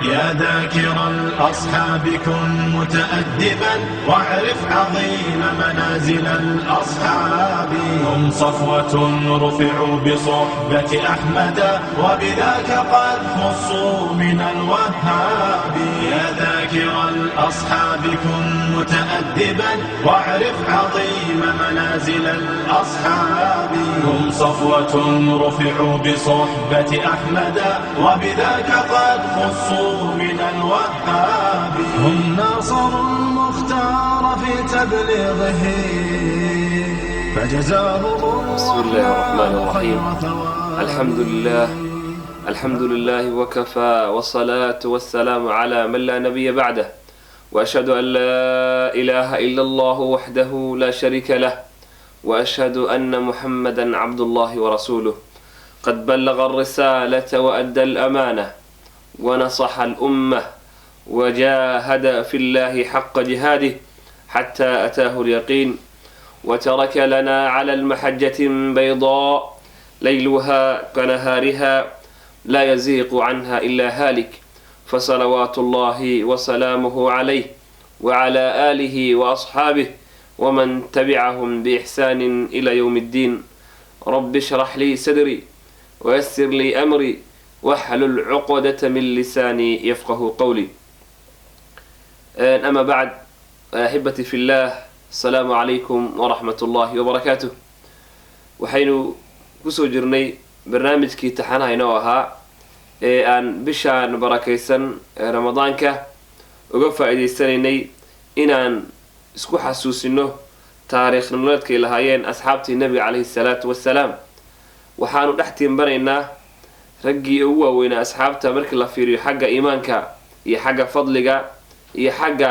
يا ذاكر الأصحاب كن متأدبا واعرف عظيم منازل الأصحاب. هم صفوة رفعوا بصحبة أحمد وبذاك قد خصوا من الوهاب. يا ذاكر الأصحاب كن متأدبا واعرف عظيم منازل الأصحاب. هم صفوة رفعوا بصحبة أحمد وبذاك قد خصوا من الوهاب. هم ناصروا المختار في تبليغه فجزاهم بسم الله الرحمن الرحيم. خير ثواب. الحمد لله، الحمد لله وكفى، والصلاة والسلام على من لا نبي بعده، وأشهد أن لا إله إلا الله وحده لا شريك له، وأشهد أن محمدا عبد الله ورسوله، قد بلغ الرسالة وأدى الأمانة ونصح الأمة وجاهد في الله حق جهاده حتى أتاه اليقين، وترك لنا على المحجة بيضاء ليلها كنهارها لا يزيغ عنها إلا هالك، فصلوات الله وسلامه عليه وعلى آله وأصحابه ومن تبعهم بإحسان إلى يوم الدين. رب اشرح لي صدري ويسر لي أمري واحلل عقدة من لساني يفقه قولي. أما بعد، أحبتي في الله، السلام عليكم ورحمة الله وبركاته. Waxaynu kusoo jirnay barnaamijkii taxanaha inoo ahaa ee aan bishaan barakaysan ee Ramadaanka uga faa-iideysanaynay inaan isku xasuusino taariikh nololeedkay lahaayeen asxaabtii Nebiga calayhi salaatu wasalaam. Waxaanu dhex tiimbanaynaa raggii ugu waaweynaa asxaabta markii la fiiriyo xagga iimaanka iyo xagga fadliga iyo xagga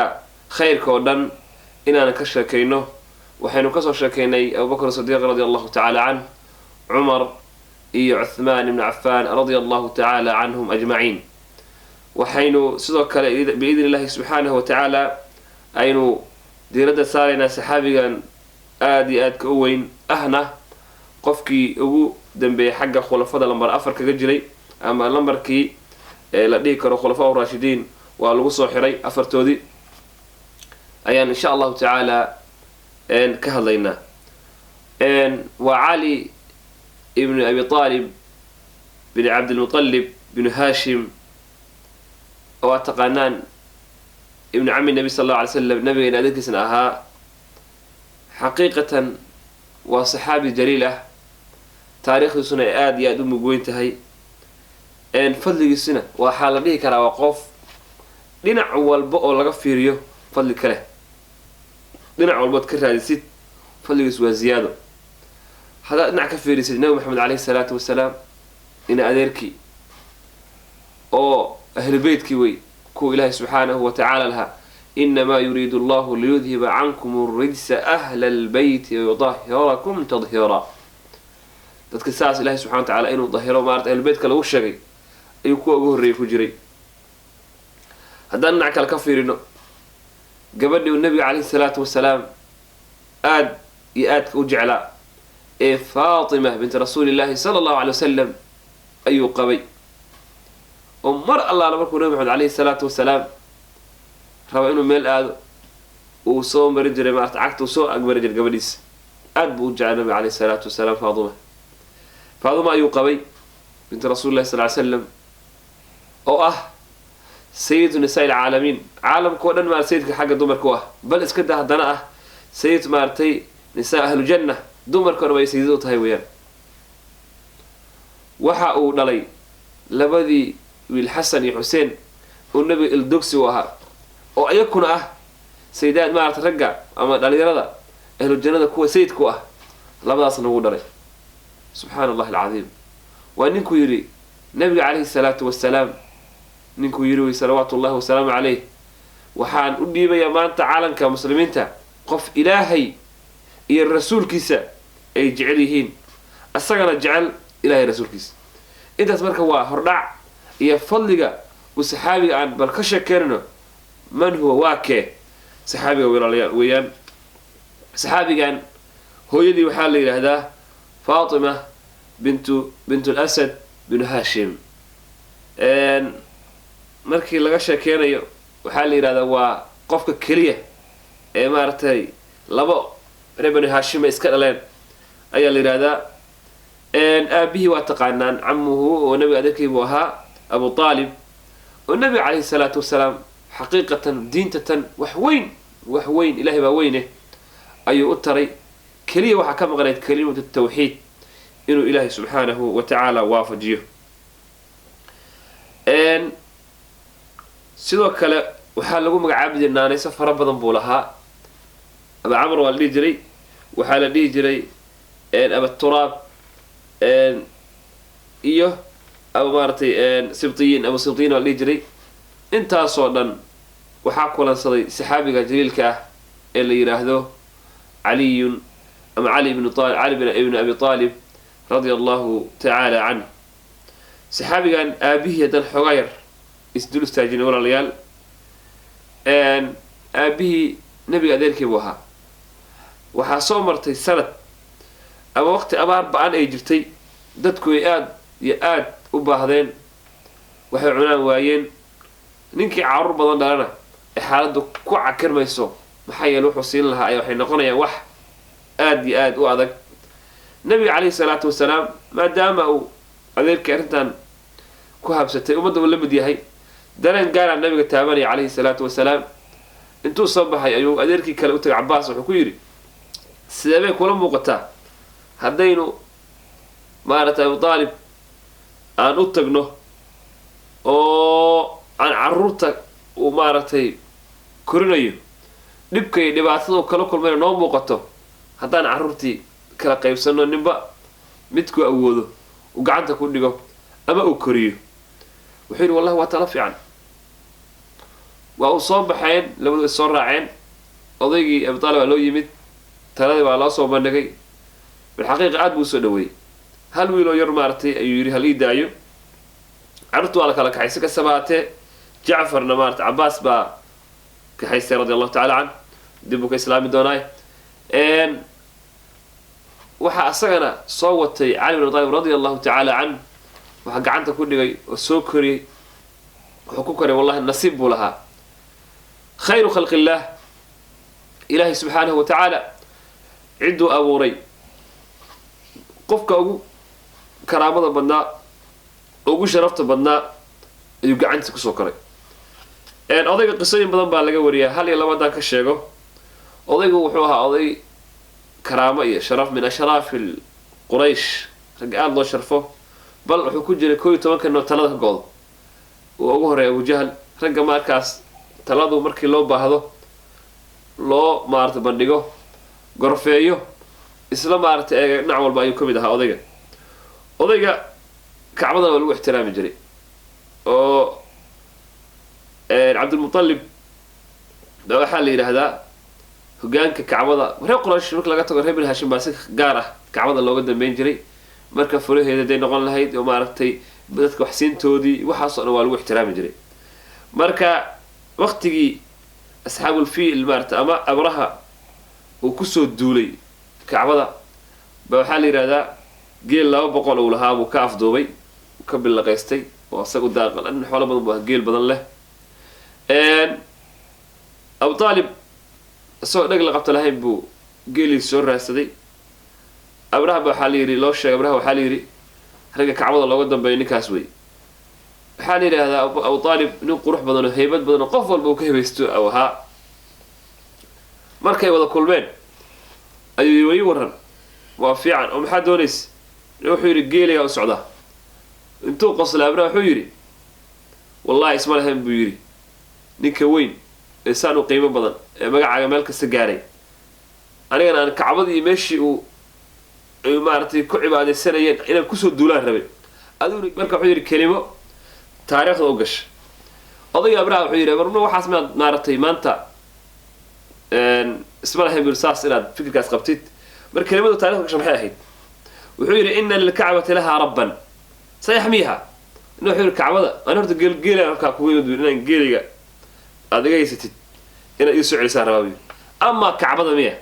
khayrka oo dhan inaan ka sheekayno. Waxaynu kasoo sheekaynay Abubakr Sidiiq radia Allahu tacaala canh, Cumar iyo Cuthmaan ibnu Cafaan radia Allahu tacaala canhum ajmaciin. Waxaynu sidoo kale biidni Illahi subxaanahu wa tacaala aynu diiradda saaraynaa saxaabigan aada iyo aadka u weyn, ahna qofkii ugu dambeeyay xagga khulafada, lambar 4 kaga jiray ama lambarkii la dhihi karo khulafaa raashidiin waa lagu soo xiray afartoodii, ayaan insha Allahu tacaala ka hadlaynaa. Waa Cali ibnu Abi Aalib bin Cabdilmutalib binu Hashim, oo aad taqaanaan, ibnu cami Nabi sal Allahu alay slam, nabigeena adeerkiisna ahaa. Xaqiiqatan waa saxaabi jaliil ah, taariikhdiisuna ay aada iyo aada u mug weyn tahay, fadligiisuna waxaa la dhihi karaa waa qof dhinac walba oo laga fiiriyo fadli ka leh. Dhinac walbood ka raadisid, fadligiisu waa ziyaado. Haddaad dhinac ka fiirisid, Nabi Maxamed caleyhi salaatu wasalaam ina adeerkii oo ahlu beytkii wey, kuwa Ilaahay subxaanahu wa tacaala lahaa: "Inamaa yuriidu Allahu liyudhiba cankum alrijsa ahla albeyti wayudahirakum tadhiira." Dadka saas Ilahay subxana wa tacala inuu dahiro maarata ahlubeytka lagu sheegay ayuu kuwa ugu horreeyay ku jiray. Haddaan dhinac kale ka fiirino, gabadhii uu Nabiga caleyhi salaatu wasalaam aad iyo aadka u jeclaa ee Faatima binti Rasuuli Llahi sala Allahu alay wasalam ayuu qabay, oo mar allaala markuu Nabi Maxamed caleyhi salaatu wasalaam rabo inuu meel aado uu soo mari jiray, maarata cagta uu soo agmari jiray gabadhiisa. Aad buu u jeclay Nabiga caleyhi salaatu wasalaam Faaduma. Faaduma ayuu qabay, binti Rasuli llahi sal ly slam, oo ah sayidu nisaa alcaalamiin, caalamka o dhan maar sayidka xagga dumarka u ah, bal iska daa haddana ah sayid maaragtay nisaa ahlujanna, dumarka o dhan bay sayidad u tahay weeyaan. Waxa uu dhalay labadii wiil, Xasan iyo Xuseen, oo Nebiga ildogsi u ahaa, oo ayakuna ah sayidaad maarata ragga ama dhalinyarada ahlujannada kuwa sayidka u ah. Labadaasna wuu dhalay. Subxaana Allahi alcadiim. Waa ninkuu yidhi Nabiga calayhi salaatu wasalaam, ninkuu yidhi wey salawaatu Ullahi wasalaamu caleyh: "Waxaan u dhiibayaa maanta caalamka muslimiinta qof Ilaahay iyo rasuulkiisa ay jecel yihiin, isagana jecel Ilahay rasuulkiisa." Intaas marka waa hordhac iyo fadliga uu saxaabiga aan bal ka sheekeynayno. Man huwa? Waa kee saxaabiga, walaalayaal weeyaan? Saxaabigan hooyadii waxaa la yidhaahdaa Faatima bintu Lasad binu Hashim. Markii laga sheekeynayo waxaa la yidhahdaa waa qofka keliya ee maaragtay labo reer Bani Haashim ay iska dhaleen ayaa la yidhahdaa. Aabihii waa taqaanaan, camuhu oo nabiga adeerkii buu ahaa, Abu Aalib, oo nabiga calayhi salaatu wasalaam xaqiiqatan diintatan wax weyn, wax weyn, Ilahay baa weyne, ayuu u taray. Keliya waxaa ka maqnayd kelimatu tawxiid inuu Ilaahay subxaanahu wa tacaala waafajiyo. Sidoo kale waxaa lagu magacaabi jiray naanayso fara badan buu lahaa. Aba Camr waa la dhihi jiray, waxaa la dhihi jiray Abaturaab iyo aba maaragtay Sibtiyiin, Abu Sibtiyiin waa la dhihi jiray. Intaasoo dhan waxaa kulansaday saxaabiga jaliilka ah ee la yidhaahdo Caliyun ama Cali ibn Cali ibn Abi Aalib radia Allahu tacaala canh. Saxaabigan aabihii haddaan xoogaa yar isdul istaajinay, walaalayaal, aabihii nebiga adeerkii buu ahaa. Waxaa soo martay sanad ama waqti abaar ba-an ay jirtay, dadku ay aada iyo aada u baahdeen, waxay cunaan waayeen. Ninkii caruur badan dhalana ay xaaladdu ku cakirmayso, maxaa yeele wuxuu siin lahaa ay waxay noqonayaan wax aada iyo aada u adag. Nabiga calayhi salaatu wasalaam, maadaama uu adeerkii arrintan ku habsatay, ummadda uu la mid yahay, dareen gaaraa nabiga taabanaya calayhi salaatu wasalaam. Intuu soo baxay ayuu adeerkii kale u tagay, Cabaas. Wuxuu ku yidhi, "Sidee bay kula muuqataa haddaynu maaragtay Abu Aalib aan u tagno oo aan caruurta uu maaragtay korinayo dhibka iyo dhibaatada uu kala kulmayna noo muuqato, haddaan carruurtii kala qaybsano, ninba midkuu awoodo uu gacanta ku dhigo ama uu koriyo?" Wuxuu yidhi, "Wallahi waa talo fiican." Waa uu soo baxeen, labadu is soo raaceen. Odaygii Abi Taalib baa loo yimid, taladii baa loo soo bandhigay. Bilxaqiiqa aad buu usoo dhaweeyey. Hal wiil oo yar maaragtay ayuu yidhi hal ii daayo. Carruurtu waa la kala kaxay. Si kastaba haatee, Jacfarna maarata Cabaas baa kaxaystay radi Allahu tacala canh, dib buu ka islaami doonaay. Waxaa asagana soo watay Cali bin Abi Taalib radia Allahu tacaala canh. Waxaa gacanta ku dhigay oo soo koriyey, wuxuu ku koray, wallahi nasiib buu lahaa, khayru khalqi illaah, Ilaahay subxaanahu wa tacaala cidduu abuuray qofka ugu karaamada badnaa, ugu sharafta badnaa ayuu gacantiisa kusoo koray. Odayga qisooyin badan baa laga wariyaa. Hal iyo laba haddaan ka sheego, odaygu wuxuu ahaa oday karaamo iyo sharaf, min ashraafi Quraysh, ragga aada loo sharfo. Bal wuxuu ku jiray 11-ka noo talada ka go-do uu ugu horreeya Abujahl, ragga markaas taladu markii loo baahdo loo maarata bandhigo, gorfeeyo, isla maaragtay eega dhinac walba ayuu ka mid ahaa odayga. Odayga Kacbadana waa lagu ixtiraami jiray, oo Cabdilmutalib baa waxaa la yidhaahdaa hogaanka Kacbada reer Quraysh marka laga tago, reer Bani Hashim baa si gaar ah Kacbada looga dambeyn jiray. Marka furaheeda haday noqon lahayd oo maaragtay dadka waxsiintoodii, waxaasoo dhan waa lagu ixtiraami jiray. Marka waqtigii asxaabulfiil maarata ama Abraha uu kusoo duulay Kacbada ba waxaa la yidhahdaa geel 200 uu lahaa buu ka afduubay, ka billaqaystay, oo isaga daaqan xoolo badan bu geel badan leh. Abu Aalib isagoo dheg la qabta lahayn buu geelii soo raadsaday. Abraha ba waxaa la yidhi, loo sheegay Abraha, waxaa la yidhi ragga Kacbada looga dambeeyo ninkaas wey. Waxaa la yidhaahdaa Abu Aalib nin qurux badan oo heybad badan oo qof walba uu ka hebaysto au ahaa. Markay wada kulmeen ayuu yii, "Weli waran, waa fiican, oo maxaa doonaysa?" Wuxuu yidhi, "Geeligaa u socdaa." Intuu qoslay Abraha wuxuu yidhi, "Wallahi isma lahayn," buu yidhi, "ninka weyn ee saan u qiimo badan ee magacaaga meel kasta gaaray, anigana aan Kacbadii meeshii uu ay maaragtay ku cibaadaysanayeen inaan kusoo duulaan rabay adiguna." Marka wuxuu yidhi kelimo taariikhda u gasha odayga Abraha. Wuxuu yidhi, "Marna waxaas maad maaragtay maanta isma lahayn," buu yidhi, "saas inaad fikirkaas qabtid." Marka kelimadu taarikhda gasha maxay ahayd? Wuxuu yidhi, "Ina lilkacbati lahaa rabban sayaxmiiha." Ina wuxuu yidhi, "Kacbada ani horta geelgeelaan halkaa kugu yimid," buu yidhi, "inaan geeliga aad iga haysatid inaad ii soo celisaan rabaa," buu yidhi. "Amaa Kacbada miya?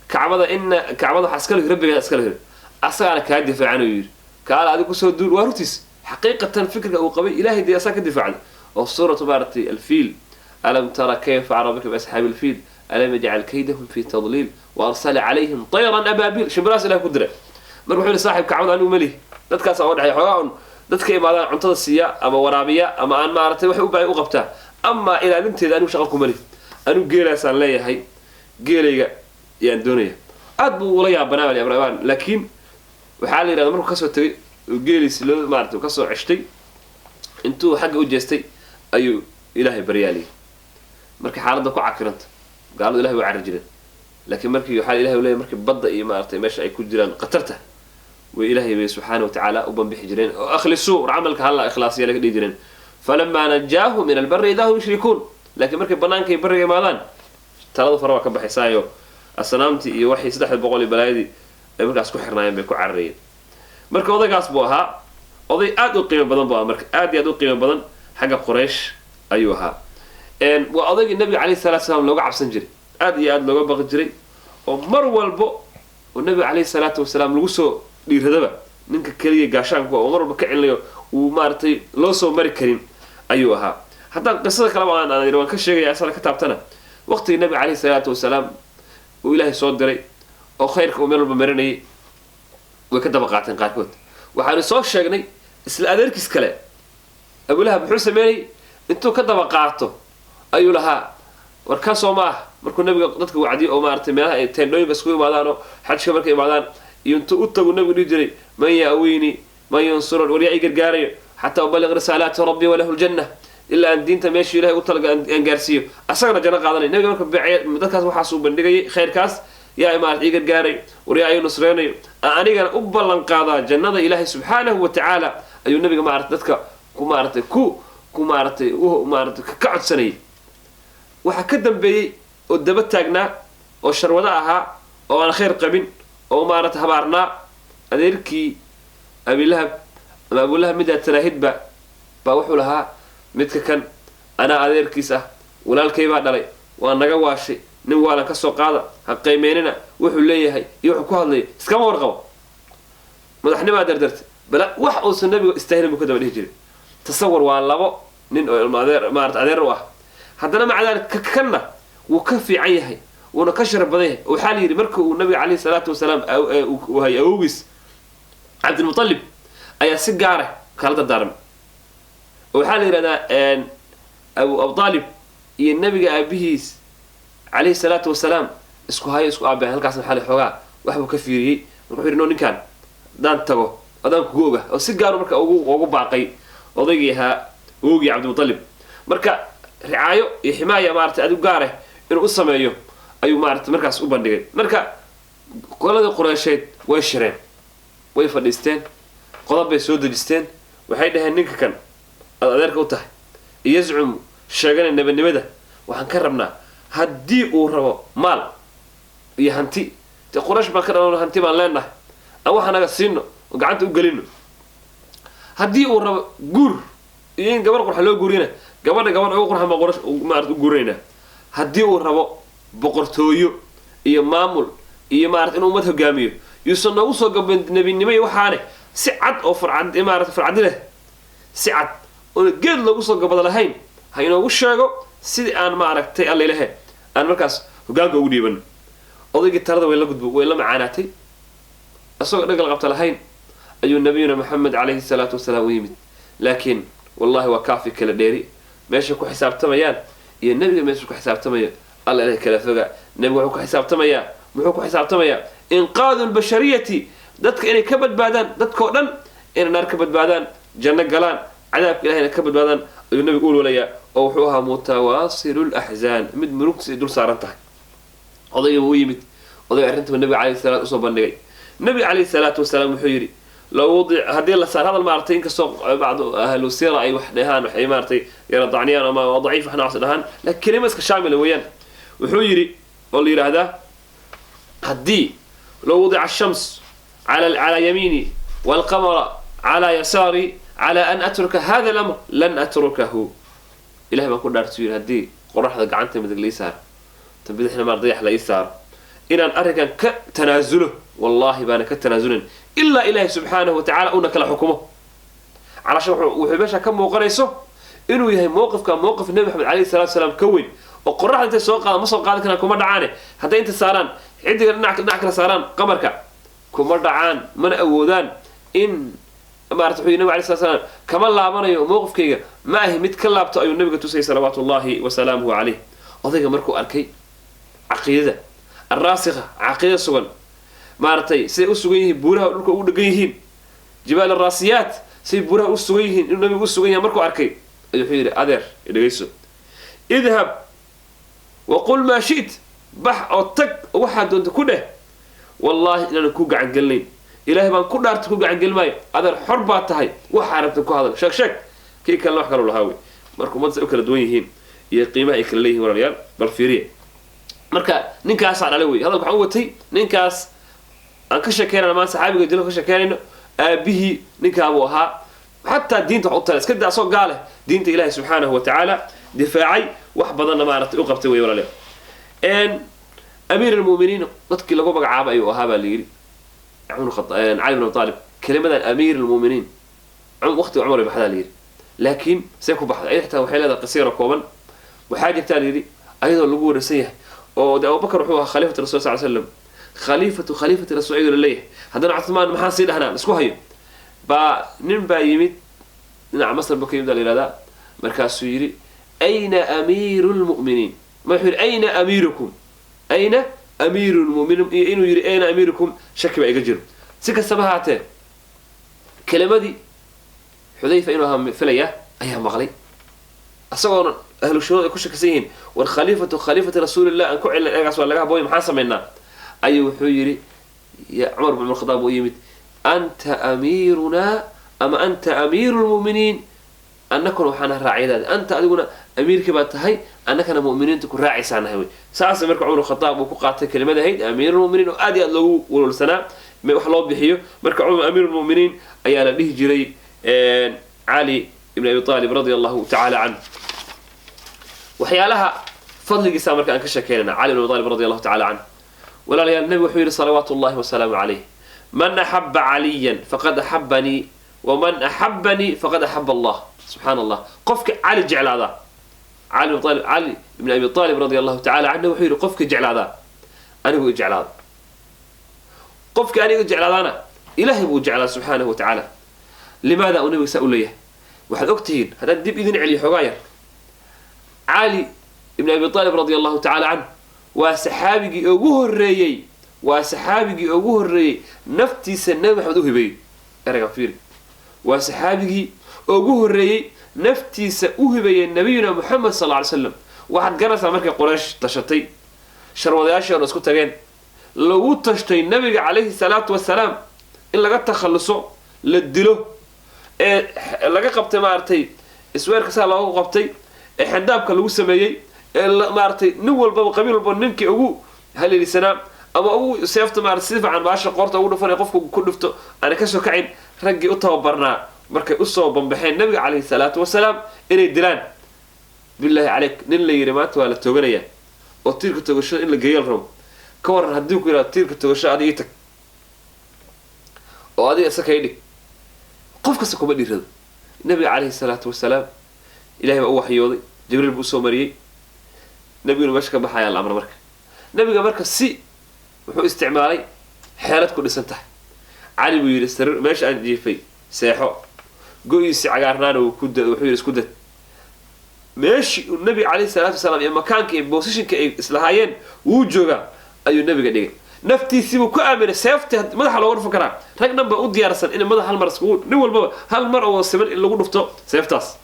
Kacbada ina Kacbada waxaa iska leh rabbigeeda, iska leh, asagaana kaa difaacan," uu yidhi. "Kaala adig kusoo duul." Waa rurtiis. Xaqiiqatan fikriga uu qabay Ilaahay dee asaa ka difaacday oo suuratu maaragtay Alfiil: "Alam tara kayfa facala rabuka biasxaabi alfiil, alam yajcal kaydahum fi tadliil, wa arsala calayhim tayran abaabiil." Shimbiraas Ilahay ku diray. Marka wuxuu yihi saaxib kacbada anigu melihi, dadkaas oo dhexay xoogaa un dadka imaadaan cuntada siiya ama waraabiya ama aan maaragtay waxay u baahan u qabtaa, amaa ilaalinteeda anigu shaqa kuma lihi. Anigu geelaasaan leeyahay, geelayga yaan doonaya. Aad buu ula yaabanaa Abrahmaan, laakiin waxaa la yidhahda markuu kasoo tegay oo geeliisi loo maarata kasoo ceshtay, intuu xagga u jeestay ayuu Ilaahay baryaaliyay. Markay xaaladda ku cakiranta gaaladu Ilahay waa carri jireen, laakiin markii waxaa Ilahay leeyahy markii badda iyo maaragtay meesha ay ku jiraan khatarta way Ilaahay bay subxaana watacaala u banbixi jireen oo "akhlisuu", war camalka halla ikhlaasiya laga dhihi jireen. "Falamaa najaahu min albari idaa hum yushrikuun." Laakiin markay banaanka iyo barriga imaadaan, talada fara waa ka baxaysaayo, asnaamtii iyo waxii 300 iyo balaayadii ay markaas ku xirnaayeen bay ku cararayeen. Marka odaygaas buu ahaa, oday aad u qiimo badan buu ahaa. Marka aad iyo aad u qiimo badan xagga Quraysh ayuu ahaa. Waa odaygii Nabiga calayhi salatu salaam looga cabsan jiray, aad iyo aad looga baqi jiray, oo mar walbo oo Nabiga calayhi salaatu wasalaam lagu soo dhiiradaba ninka keliya gaashaanku oo mar walba ka celinayo uu maaragtay loo soo mari karin ayuu ahaa. Haddaan qisada kaleba aan waan ka sheegaya asala ka taabtana, waqtigii Nabiga calayhi salaatu wasalaam uu Ilaahay soo diray oo khayrka uu meel walba marinayay, way ka daba qaateen qaarkood. Waxaanu soo sheegnay isla adeerkiis kale Abulahab muxuu sameynayay. Intuu ka daba qaato ayuu lahaa, "War ka soo ma ah." Markuu Nabiga dadka wacdiyo oo maaragtay meelaha ay teendhooyinka isku imaadaan oo xajka markay imaadaan iyo intuu u tagu Nabigu dhihi jiray, "Man ya'wiini, man yansurun?" War yaa ii gargaarayo? "Xataa ubaliq risaalaati rabbi walahu ljanna," ilaa aan diinta meeshii Ilahay u talaga aan gaarsiiyo, asagana janno qaadanay. Nabiga marka beecay dadkaas waxaasuu bandhigayay khayrkaas. "Yaa maarata ii gargaarayo? War yaa ii nusreynayo? Anigana u ballan qaadaa jannada Ilaahay subxaanahu wa tacaala," ayuu Nabiga maarata dadka ku maaratay ku maaratay u maaratay ka codsanayay. Waxaa ka dambeeyey oo daba taagnaa oo sharwado ahaa oo aan khayr qabin oo maarata habaarnaa adeerkii Abilahab ama Abulahab midaa taraahidba baa wuxuu lahaa, "Midka kan anaa adeerkiis ah, walaalkay baa dhalay, waa naga waashay, nin waalan ka soo qaada, ha qiimeynina wuxuu leeyahay iyo wuxuu ku hadlayay, iskama warqabo, madaxnimaa dardartay." Bala wax uusan Nabigu istaahilin buu ka daba dhihi jiray. Tasawar, waa labo nin oo ilma adeer maarata adeer u ah, haddana maca daalika kanna wuu ka fiican yahay, wuuna ka sharaf badan yahay. Waxaa la yidhi marka uu Nabiga calayhi salaatu wasalaam uu hayay, awowgiis Cabdilmutalib ayaa si gaara kala dardaarmay. Waxaa la yidhahdaa Abu Abaalib iyo Nabiga aabihiis calayhi salaatu wasalaam isku hayo isku aabeen. Halkaasna waxaa la xoogaa wax buu ka fiiriyey. Marka wuxuu yidhi, "No, ninkaan haddaan tago adaan kugu oga," oo si gaaru marka ugu baaqay odaygii ahaa awowgii Cabdilmutalib. Marka ricaayo iyo ximaaya maaragtay adigu gaareh inuu u sameeyo ayuu maaragtay markaas u bandhigay. Marka qoladii Qureysheed way shireen, way fadhiisteen, qodob bay soo dejisteen. Waxay dhaheen, "Ninka kan aad adeerka u tahay yazcumu sheeganay nabadnimada, waxaan ka rabnaa haddii uu rabo maal iyo hanti, dee Quraysh baan ka dhalano, hanti baan leenahay, aan wax naga siino oo gacanta u gelino. Haddii uu rabo guur iyo in gabar qurxa loo guuriyana, gabadha gabadha ugu qurxan baan Quraysh maarata u guurinaynaa. Haddii uu rabo boqortooyo iyo maamul iyo maarata inuu ummad hogaamiyo, yuusan noogu soo gaban nebinimo iyo waxaane, si cad oo farcad maarata farcadi leh, si cad oona geed loogu soo gabada lahayn ha inoogu sheego sidii aan maaragtay alla ilahe aan markaas hogaanka ugu dhiiban." Odaygii talada way la gudbo, way la macaanaatay. Isagoo dhagal qabta lahayn ayuu Nabiyuna Maxamed calayhi salaatu wasalaam u yimid. Laakiin wallahi waa kaafi kala dheeri meesha ku xisaabtamayaan iyo Nebiga meesha ku xisaabtamayo. Alla ilahay kala foga. Nebigu wuxuu ku xisaabtamayaa, muxuu ku xisaabtamayaa? Inqaadu lbashariyati, dadka inay ka badbaadaan, dadkao dhan inay naar ka badbaadaan, janno galaan, cadaabka Ilahayna ka badbaadaan ayuu Nabigu u ololayaa, oo wuxuu ahaa mutawaasilu laxzaan, mid murugtiis ay dul saaran tahay. Odayga u yimid, odayga arrintaba Nabiga calayhi salaam usoo bandhigay. Nabiga calayhi salaatu wasalaam wuxuu yidhi, low wudic, haddii la saar hadal maaragtay, inkastoo bacdu ahlu siira ay wax dhahaan, waxay maaragtay yara dacniyaan ama waa daciif wax noocaas dhahaan, laakiin kelima iska shaamila weeyaan. Wuxuu yidhi oo la yidhaahdaa, "Haddii low wudica ashams cala yamiini waalqamara cala yasaari cala an atruka hada alamr lan atrukahu. Ilahay baan ku dhaartu," yidhi, "haddii qoraxda gacanta midig la ii saaro, tan bidixna maar dayax la ii saaro, inaan arrinkan ka tanaasulo, wallaahi baana ka tanaasulin ilaa Ilaahay subxaanahu wa tacaala uuna kala xukumo." Calasha wuxuu meesha ka muuqanayso inuu yahay mowqifka mowqif Nebi Maxamed calayhi salatu wasalaam ka weyn, oo qoraxda intay soo qaadaan ma soo qaadi karaan, kuma dhacaane. Hadday inta saaraan xidiga dhinac kala saaraan qamarka kuma dhacaan, mana awoodaan in maarata. Wuxuu nabiga alayhi salatu wasalaam kama laabanayo mowqifkayga, ma ahi mid ka laabto, ayuu nabiga tusayay salawaatullahi wasalaamuhu calayh. Odayga markuu arkay caqiidada araasikha, caqiida sugan maaragtay, siday u sugan yihiin buuraha dhulka ugu dhegan yihiin, jibaal araasiyaat, siday buuraha u sugan yihiin, inuu nabigu u sugan yahay markuu arkay, ayuu wuxuu yidhi: "Adeer, dhegayso, idhab waqul maa shi't, bax oo tag oo waxaad doonta ku dheh, wallaahi inaanan ku gacan gelinayn, Ilaahay baan ku dhaarta, ku gacan gelin maayo. Adeer, xor baa tahay, waxaa rabta ku hadal, sheeg sheeg." Kii kalena wax kaloo lahaa wey. Marka ummadda say u kala duwan yihiin iyo qiimaha ay kala leeyihin, walaalayaal, bal fiiriya. Marka ninkaasaa dhalay wey. Hadalka waxaan u watay ninkaas aan ka sheekeynayna maanta, saxaabiga jilo ka sheekeynayno, aabihii ninkaabuu ahaa. Xataa diinta wax u tala iska daa, asoo gaaleh diinta Ilaahay subxaanahu wa tacaala difaacay, wax badanna maaragtay u qabtay wey, walaalayaal. Amiir almu'miniin dadkii lagu magacaabay ayuu ahaa baa la yidhi Cali bin Abi Aalib. Kelimadan amiir almu'miniin waqtiga Cumar bay baxdaa la yidhi, laakiin see ku baxday ayada xitaa waxay leedahay qisayaro kooban. Waxaa jirtaa la yidhi ayadoo lagu wararsan yahay oo de Abubakar wuxuu ahaa khaliifatu rasul sal slam, khaliifatu khaliifati rasul ayadoo la leeyahay, haddana Cuthmaan maxaan sii dhahnaa isku hayo, baa nin baa yimid dhinaca Masar buu ka yimid baa la yihahdaa. Markaasuu yidhi: "Ayna amiiru lmu'miniin?" Ma wuxuu yidhi: "Ayna amiirukum?" "Ayna amiiru lmu'miniin" iyo inuu yidhi "ayna amiirukum" shaki baa iga jiro. Si kastaba haatee, kelimadii Xudayfa inuu ahaa filaya ayaa maqlay, isagoona ahlu shuruud ay ku shakisan yihiin, war khaliifatu khaliifati rasuulillah aan ku celin ergaas waa laga habooy, maxaan samaynaa? Ayuu wuxuu yidhi ya Cumar bin Khadaab u yimid: "Anta amiirunaa ama anta amiiru lmu'miniin, annakuna waxaana raacyadaada, anta adiguna amiirkii baa tahay, annakana mu'miniinta ku raacaysaa nahay." Wey saas marka Cumar Khadaab uu ku qaatay kelimada ahayd amiirulmuminiin, oo aad iyo aad loogu walwalsanaa wax loo bixiyo. Marka Cumar amiirulmuminiin ayaa la dhihi jiray Cali ibn Abi Aalib radia Allahu tacaala canhu. Waxyaalaha fadligiisa marka aan ka sheekeynayna Cali ibn Abi Aalib radi Allahu tacala canhu, walaalayaal, nabigu wuxuu yidhi salawaatu llahi wasalaamu calayh: "Man axaba caliyan faqad axabanii, waman axabanii faqad axaba Allah." Subxaan Allah, qofka Cali jeclaadaa, Cali ibn Abi Aalib radi Allahu tacala canhu wuxuu yidhi: "Qofka jeclaadaa anigu i jeclaada, qofka aniga jeclaadaana Ilaahay buu jeclaa subxaanahu wa tacaala." Limaada uu nabiga saa u leeyahay? Waxaad ogtihiin haddaan dib idin celiyo xoogaa yar, Cali ibn Abi Aalib radi Allahu tacala canhu waa saxaabigii ugu horreeyey, waa saxaabigii ugu horreeyey naftiisa Nebi Maxamed u hibeeyey. Ereygan fiiri, waa saxaabigii ugu horreeyey naftiisa u hibeeyey nabiyuna Moxamed sal ly slam. Waxaad garanaysaa markay Qoraysh tashatay, sharwadayaashii oona isku tageen, lagu tashtay nabiga calayhi salaatu wasalaam in laga takhalluso, la dilo, ee laga qabtay maaragtay isweerka saa loogu qabtay, ee xandaabka lagu sameeyey, ee maaragtay nin walbaba qabiil walba ninkii ugu haleelisanaa ama ugu seefta maarata si fiican baasha qoorta ugu dhufanay, qofku ku dhufto aana kasoo kacin, raggii u tababarnaa markay usoo bambaxeen nabiga calayhi salaatu wasalaam inay dilaan, bilaahi caleyk, nin la yidhi maanta waa la tooganayaa oo tiirka toogashada in la geeyo la rabo, ka waran haddii ku yidhahdo tiirka toogasho adiga ii tag oo adiga isa kay dhig? Qof kasta kuma dhiirado. Nabiga calayhi salaatu wasalaam Ilahay baa u waxyooday, Jibriil buu usoo mariyey, nabiguna meesha ka baxayaa la amra. Marka nabiga marka si wuxuu isticmaalay xeelad ku dhisan tahay. Cali buu yidhi: "Sariir meesha aan jiifay seexo." Go-iisi cagaarnaana wuu ku wuxuu yidhi: "Isku dad." Meeshii uu nabiga calayhi salaatu wasalaam iyo makaanka iyo positionka ay islahaayeen wuu joogaa ayuu nabiga dhigay. Naftiisiibuu ku aaminay. Seefti madaxa looga dhufan karaa, rag dhan baa u diyaarsan in madaxa hal mar iskugu, nin walbaba hal mar oo siman in lagu dhufto seeftaas.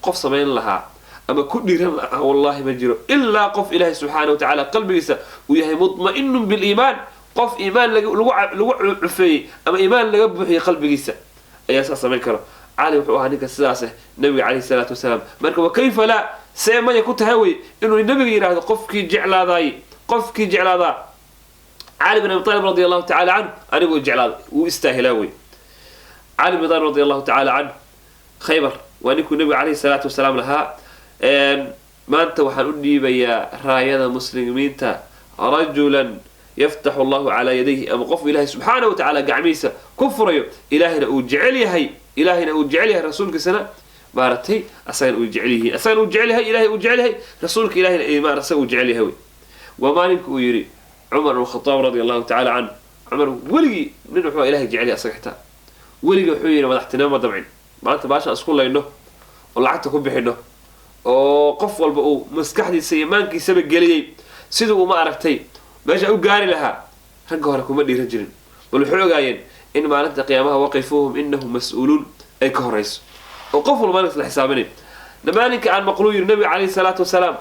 Qof samayn lahaa ama ku dhiiran lahaa wallahi ma jiro, ilaa qof Ilaahay subxaana wa tacaala qalbigiisa uu yahay mudma'inun biliimaan, qof iimaan lagu cufeeyey ama iimaan laga buuxiyey qalbigiisa ayaa saa samayn karo. Cali wuxuu ahaa ninka sidaas ah nabiga calayhi salaatu wasalaam. Marka wa kayfa laa, see maya ku tahay wey inuu nabiga yidhaahdo qofkii jeclaadaay, qofkii jeclaadaa Cali bin Abi Aalib radi Allahu tacala canhu anigu jeclaaday, wuu istaahilaa wey. Cali bin Aalib radi Allahu tacala canhu Khaybar waa ninkuu nabiga calayhi salaatu wasalaam lahaa: "Maanta waxaan u dhiibayaa raayada muslimiinta rajulan yaftaxu Allahu calaa yadayhi," ama qof Ilaahay subxaana wa tacaala gacmihiisa ku furayo, Ilaahayna uu jecel yahay. Ilaahayna uu jecel yahay, rasuulkiisana maaragtay asagana uu jecel yihiin, asagana uu jecel yahay, Ilahay uu jecel yahay, rasuulka Ilahayna ay maarata asaga uu jecel yahay wey. Waa maalinka uu yidhi Cumar ibn Khataab radia Allahu tacala canhu. Cumar weligii nin wuxuu Ilahay jecel yahay, asaga xitaa weligii wuxuu yidhi madaxtinimo ma damcin. Maanta baashaan isku layno oo lacagta ku bixino oo qof walba uu maskaxdiisa iyo maankiisaba geliyey siduu uma aragtay meesha u gaari lahaa, ragga hore kuma dhiiran jirin, bal waxay ogaayeen in maalinta qiyaamaha waqifuuhum innahum mas-uuluun ay ka horayso oo qof walba maalinkas la xisaabinay. Maalinka aan maqluu yiri nabiga calayhi salaatu wasalaam,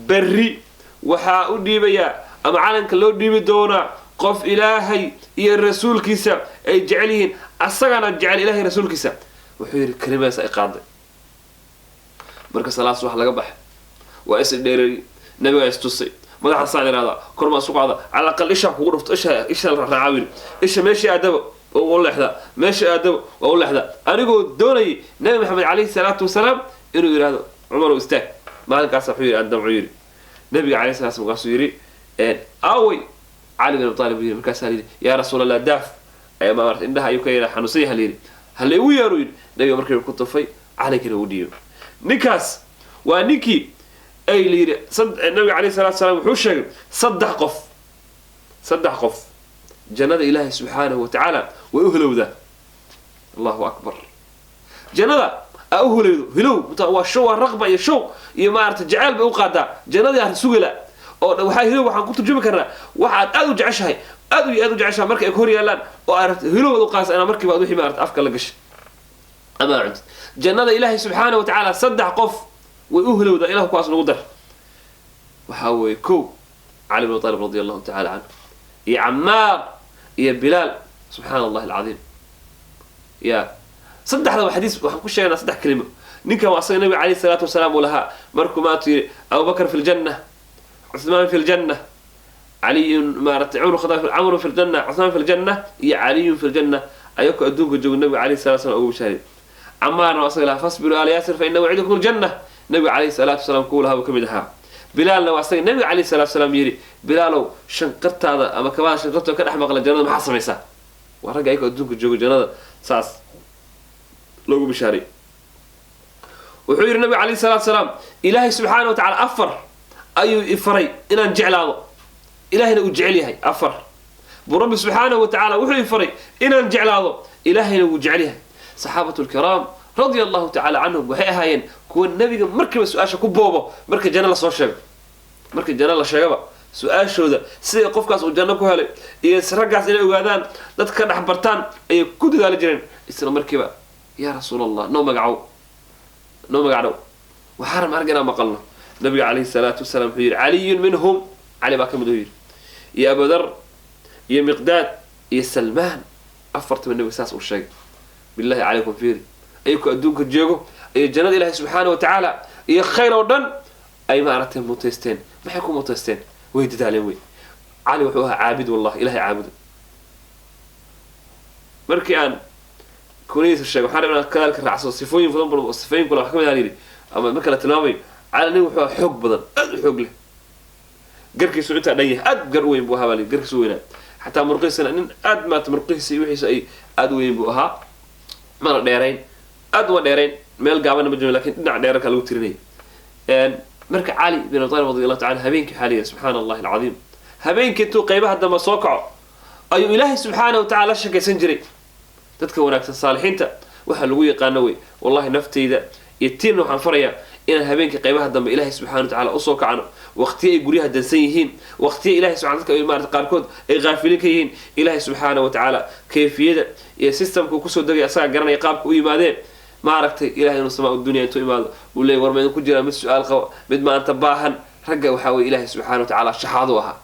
berri waxaa u dhiibayaa ama calanka loo dhiibi doonaa qof Ilaahay iyo rasuulkiisa ay jecel yihiin, asagana jecel Ilahay rasuulkiisa, wuxuu yidhi kelimadaas ay qaaday. Marka salaad subax laga baxay waa is dheerari, nabigaa istusay, madaxa saan ihahdaa, kormaa isu qaada, cala aqal isha kugu dhufto, isha la raacaa yidhi, isha meeshii aadaba waa u leexdaa, meeshii aadaba waa u leexdaa, anigoo doonayay Nabi Maxamed calayhi salaatu wasalaam inuu yidhahdo Cumarow istaag. Maalinkaas wuxuu yidhi aan damcu yidhi nabiga calayhi salatu, markaasuu yidhi aaway Cali bin Abi Talib yidhi. Markaasaa yidhi yaa Rasuul Allah, daaf ayaa maarata indhaha ayuu ka yidhaa, xanuunsan yaha la yidhi, hala igu yeeru yidhi. Nabiga markii ku tufay calankina u dhiibay. Ninkaas waa ninkii ay la yidhi nabiga calayhi salatu salaam wuxuu sheegay saddex qof jannada Ilaahay subxaanahu wa tacaala way u hilowdaa. Allahu akbar! Jannada aa u hilowdo, hilow waa show, waa raqba iyo show iyo maarata jaceyl bay u qaadaa jannadii aan sugila oo waxaa hilow waxaan ku turjumi karnaa waxaad aad u jeceshahay, aad iyo aad u jeceshahay, marka ay ku hor yaallaan oo aad rabto hilowad u qaasa inaa markiiba aad wixii maarata afka la gashay ama aad cuntid. Jannada Ilaahay subxaanahu wa tacaala saddex qof way u hilowdaa. Ilahu kuwaas nagu dar. Waxaa weeye kow Cali bin Talib radi Allahu tacala canhu, iyo Camaar, iyo Bilaal. Subxaana Allahi alcadiim! Ya saddexda xadiis waxaan ku sheegnaa saddex kelimo. Ninkan waa asaga nabiga calayhi salaatu wasalaam uu lahaa markuu maanta yidhi Abubakar fi ljanna, Cuthmaan fi ljanna, Caliyun maaratay, Cumar Khataab, Camru fi ljanna, Cuthmaan fi ljanna iyo Caliyun fi ljanna, ayakoo adduunka jooga nabiga calayhi salatu wasalam ugu bishaaray. Camaarna waa asaga lahaa fasbiru ala Yaasir fa ina wacidakum aljanna, nabiga calayhi salaatu wasalaam kuwu lahaa buu ka mid ahaa. Bilaalna waa asaga nabiga calayhi salatu wasalaam yidhi Bilaalow, shanqartaada ama kabaha shanqartooda ka dhex maqla jannada, maxaa samaysaa? Waa ragga ayakoo adduunka jooga jannada saas loogu bishaaray. Wuxuu yidhi nabiga calayhi salatu wasalaam, Ilaahay subxaana wa tacala afar ayuu ifaray inaan jeclaado, Ilahayna uu jecel yahay. Afar buu Rabbi subxaanahu wa tacala wuxuu ifaray inaan jeclaado, Ilaahayna wuu jecel yahay. Saxaabatu lkiraam radia Allahu tacala canhum waxay ahaayeen kuwa nebiga markiiba su-aasha ku boobo marka janno lasoo sheego. Marka janno la sheegaba su-aashooda siday qofkaas uu janno ku helay iyo raggaas inay ogaadaan, dadka ka dhex bartaan ayay ku dadaali jireen. Isla markiiba yaa Rasuul Allah, noo magacow, noo magac dhow, waxaa rabna arg inaan maqalno. Nabiga calayhi salaatu wasalaam wuxuu yidhi Caliyun minhum, Cali baa ka mid uu yidhi, iyo Abudar, iyo Miqdaad, iyo Salmaan. Afartaba nabiga saas uu sheegay. Billahi calaykum, fiiri, ayagoo adduunka joogo iyo jannada Ilaahay subxaana wa tacaala iyo khayr oo dhan ay maaragtay mutaysteen. Maxay ku mutaysteen? Way dadaaleen wey. Cali wuxuu ahaa caabid, wallahi Ilahay caabuda. Markii aan kuniyadiisa sheegay waxaan rabaa inaan kadaalka raacsado sifooyin badan badan oo sifooyin kale wax ka mid ah yidhi ama marka la tilmaamayo Cali, nin wuxuu ahaa xoog badan, aad u xoog leh, garkiisu intaa dhan yahay, aad gar u weyn buu ahaa baa la yidhi, garkiisu weynaa, xataa murqihiisana nin aad maata murqihiisa iyo wixiisa ay aad u weyn buu ahaa. Mana dheerayn, aad uma dheerayn, meel gaabana ma jiro, lakin dhinaca dheerarka lagu tirinaya. Marka Cali bin Abi Talib radi Allahu taala habeenkii waxaa la yidhi, subxaana Allahi alcadiim, habeenkii intuu qaybaha dambe soo kaco ayuu Ilaahay subxaana wa tacala la sheekaysan jiray. Dadka wanaagsan, saalixiinta, waxaa lagu yaqaano wey. Wallahi naftayda iyo tiinna waxaan farayaa inaan habeenkii qaybaha dambe Ilaahay subxana wa tacala usoo kacno, waqtiyo ay guryaha dansan yihiin, waqtiyo Ilahay subxana dadka ay maarata qaarkood ay qaafilin ka yihiin. Ilaahay subxaana wa tacaala kayfiyada iyo systemka uu kusoo degay asagaa garanaya qaabka u yimaadeen. Maaragtay Ilahay inuu samaa dunya intuu imaado uu leeyay war ma idinku jiraa mid su-aal qabo, mid maanta baahan? Ragga waxaa weye Ilaahay subxaana wa tacaala shaxaado ahaa,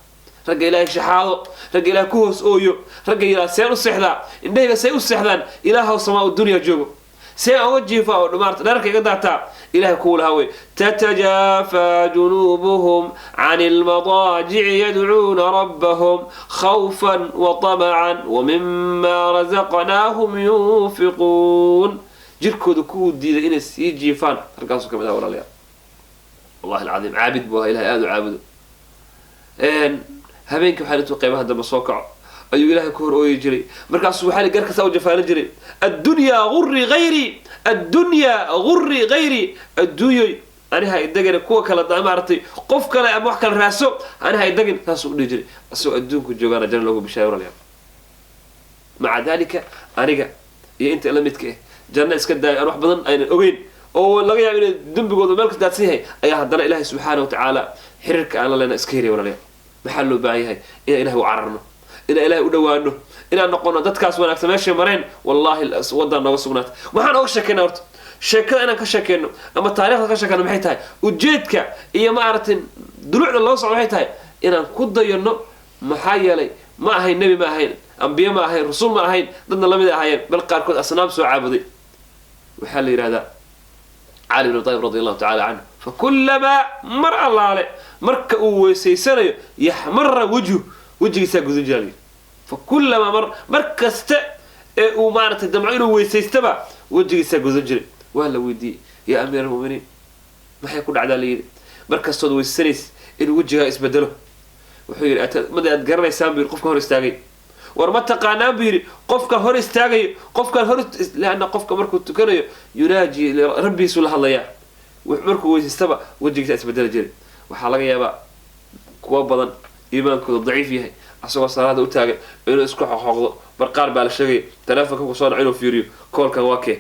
ragga Ilaahay shaxaado, ragga Ilahay ku hoos ooyo, ragga yidhaha seen u seexdaa, indhahayga say u seexdaan, Ilaahaw samaa dunya joogo, see oga jiifa oo maarata dherarka iga daataa, Ilahay kuwu lahaa wey: تتجافى جنوبهم عن المضاجع يدعون ربهم خوفا وطمعا ومما رزقناهم ينفقون. Jirkooda kuwuu diiday inay sii jiifaan raggaasuu ka mid ah. Walaalayaal, wallahi alcadiim caabid buu ahaa, Ilahay aada u caabudo. Habeenkii waxaa intuu qaybaha dambe soo kaco Ayuu Ilaahay ku hor ooyi jiray. Markaasuu waxaa garkasaa u jafaalan jiray: "Addunyaa guri hayri, addunyaa guri hayri, adduunyoy aniha idagana, kuwa kale maaragtay, qof kale ama wax kale raaso, aniha idagin." Saasuu udhihi jiray asagoo adduunku joogaana janna loogu bishaay, walaalayaal. Maca dalika, aniga iyo inta la midka ah janno iska daayo, aan wax badan aynan ogeyn oo laga yaabo inay dembigooda meel kas daadsan yahay, ayaa haddana Ilaahay subxaana wa tacaala xiriirka aan la leena iska helaya. Walaalayaal, maxaa loo baahan yahay? Inaan Ilahay u cararno, inaan Ilahay u dhawaano, inaan noqono dadkaas wanaagsan meeshay mareen. Wallahi, waddaan nooga sugnaata. Waxaan ooga sheekayna horta sheekada inaan ka sheekeyno ama taarikhda ka sheekeyno, maxay tahay ujeedka iyo maaragtay dulucda loo socdo? Waxay tahay inaan ku dayano. Maxaa yeelay, ma ahayn nebi, ma ahayn ambiye, ma ahayn rusul, ma ahayn dadna lamid ahaayeen, bal qaarkood asnaam soo caabuday. Waxaa la yidhahdaa Cali bn Abi Talib radi Allahu tacala canhu, fakulamaa, mar allaale marka uu weysaysanayo, yaxmara wajhu, wejigiisaa gudun jira. Fakulamaa, mar kasta ee uu maaragtay damco inuu weysaystaba, wejigiisaa gudun jiray. Waa la weydiiyey: "Yaa amiir almuminiin, maxay ku dhacdaa?" la yidhi, "mar kastood weysanaysa inuu wejigaa isbedelo?" Wuxuu yidhi: "Mada aad garanaysaan?" buu yidhi. "Qofka hor istaagay war ma taqaanaan?" buu yidhi. "Qofkan hor istaagayo, qofkan hor, leanna qofka markuu tukanayo yunaaji rabbigiisuu la hadlayaa. Markuu weysaystaba wejigiisa isbedeli jiray." Waxaa laga yaabaa kuwa badan iimaankooda daciif yahay, asagoo salaada u taagan inuu isku xoqxoqdo. Bar qaar baa la sheegaya telefonka ku soo dhaco inuu fiiriyo: "Call-kan waa kee?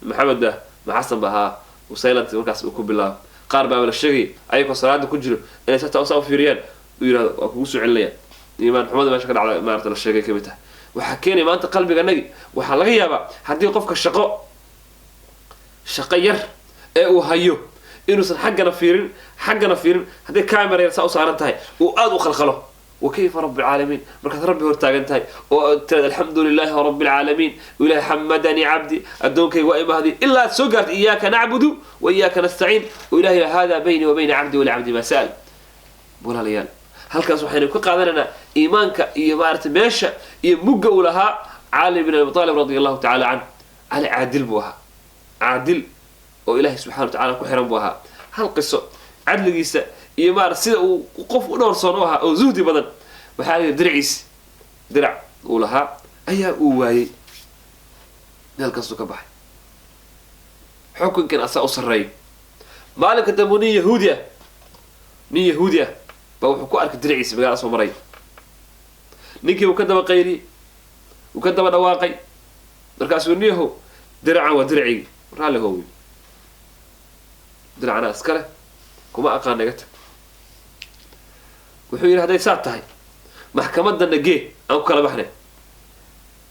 Maxamed ba ma Xasan ba?" Haa, uu silent markaas uu ku bilaabo. Qaar baaba la sheegaya ayagoo salaada ku jiro inay sata saa u fiiriyaan, uu yidhahdo: "Waa kugu soo celinaya." Iimaan xumada meesha ka dhacda maarata la sheegay kamid tahay. Waxaa keenaya maanta qalbiga nagi. Waxaa laga yaabaa haddii qofka shaqo yar ee uu hayo inuusan xaggana fiirin, xaggana fiirin, haddii camera yar saa u saaran tahay uu aada u khalkhalo. Wa kayfa rabbi alcaalamiin markaad rabbi hor taagan tahay oo aad tiraad: "Alxamdu lilahi rabbi alcaalamiin," ilahay "xamadanii cabdi," addoonkayga waa imahdi, ilaa aad soo gaarta "iyaaka nacbudu wa iyaaka nastaciin," oo ilahay "hada bayni wa bayna cabdi walicabdi maa sa'al." Walaalayaal, halkaas waxaynu ka qaadanaynaa iimaanka iyo maaragtay meesha iyo mugga uu lahaa Cali bin Abi Talib radi Allahu tacala canhu. Cali caadil buu ahaa, caadil oo Ilaahay subxana wa tacala ku xiran buu ahaa. Hal qiso cadligiisa iyo maarata sida uu qof u dhowrsoon u ahaa oo zuhdi badan, waxaa la yidhi dirciis, dirac uu lahaa ayaa uu waayey, meel kastuu ka baxay. Xukunkan asaa u sarreeyo. Maalinka dambu nin yahuudi ah baa wuxuu ku arkay dirciisa magaalada soo maray. Ninkii uu ka daba qayliyey, uu ka daba dhawaaqay. Markaasuu: "Niyahow, diracan waa dircigi, raalli hoowi, diracana iskale kuma aqaan, naga tag." Wuxuu yidhi: "Hadday saa tahay, maxkamadana gee, aan ku kala baxnay."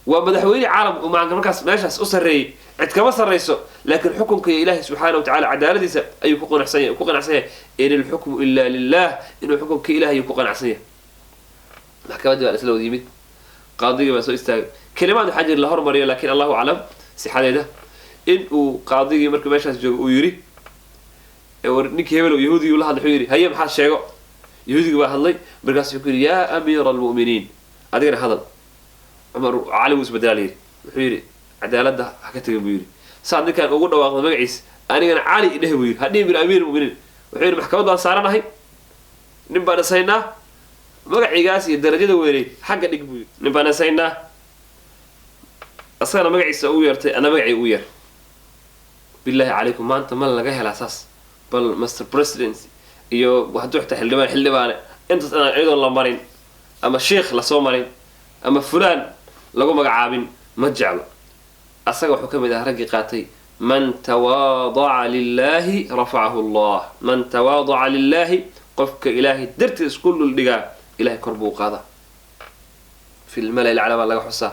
Waa madaxweyne caalamku markaas meeshaas u sarreeyey, cid kama sarrayso, laakiin xukunka iyo Ilaahay subxaana wa tacala cadaaladiisa ayuu ku qanacsan yahay. "In ilxukmu ila lilah," inuu xukunka Ilahay ku qanacsan yahay. Maxkamaddii baa isla wada yimid, qaadigii baa soo istaagay. Kelimaad waxaa jira la hormariyo, laakiin Allahu aclam sixadeeda, in uu qaadigii markuu meeshaas joogo uu yidhi: "War ninkii hebel." Yahuudigii la hadlay, wuxuu yidhi: "Haye, maxaad sheego?" Yahuudigii baa hadlay. Markaasu wuxuu ku yidhi: "Yaa amiira almu'miniin, adigana hadal." Cumar, Cali wuu isbedelaa la yidhi. Wuxuu yidhi: "Cadaaladda ha ka tegin," buu yidhi. "Saad ninkaan ugu dhawaaqda magaciis, anigana Cali idheh," buu yidhi. "Hadhihi bir amiir muminiin." Wuxuu yidhi: "Maxkamad baan saaranahay, nin baan isaynaa, magacigaas iyo darajada weynay xagga dhig," buu yidhi. "Nin baan isaynaa, asagana magaciisa ugu yeertay, ana magacii ugu yeer." Billahi calaykum, maanta ma laga helaa saas? Bal Mr President iyo hadduu xitaa xildhibaan, xildhibaane, intaas inaan iyadoon la marin ama sheikh lasoo marin ama fulaan lagu magacaabin ma jeclo. Asaga wuxuu ka mid ahaa raggii qaatay "man tawaadaca lilahi rafacahu Allah". Man tawaadaca lilahi, qofka Ilaahay dartiis isku dhuldhigaa, Ilahay kor buu u qaadaa, fi lmala lacla baa laga xusaa,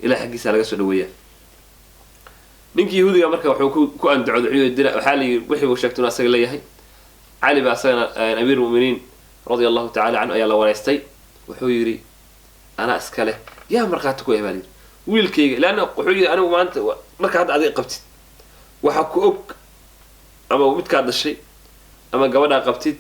Ilahay xaggiisaa laga soo dhaweeyaa. Ninkii yahuudiga marka wuxuu ku andacooday, wuxuu yidhi waxaa la yidhi wixii buu sheegtay inuu asaga leeyahay. Cali baa asagana, amiir muminiin radia Allahu tacala canhu, ayaa la wareystay. Wuxuu yidhi: "Anaa iska leh." "Yaa markhaati ku ah?" baa la yidhi. "Wiilkayga." Leanna wuxuu yidhi: "Anigu maanta marka hadda adiga qabtid, waxa ku og ama midkaad dhashay ama gabadhaa qabtid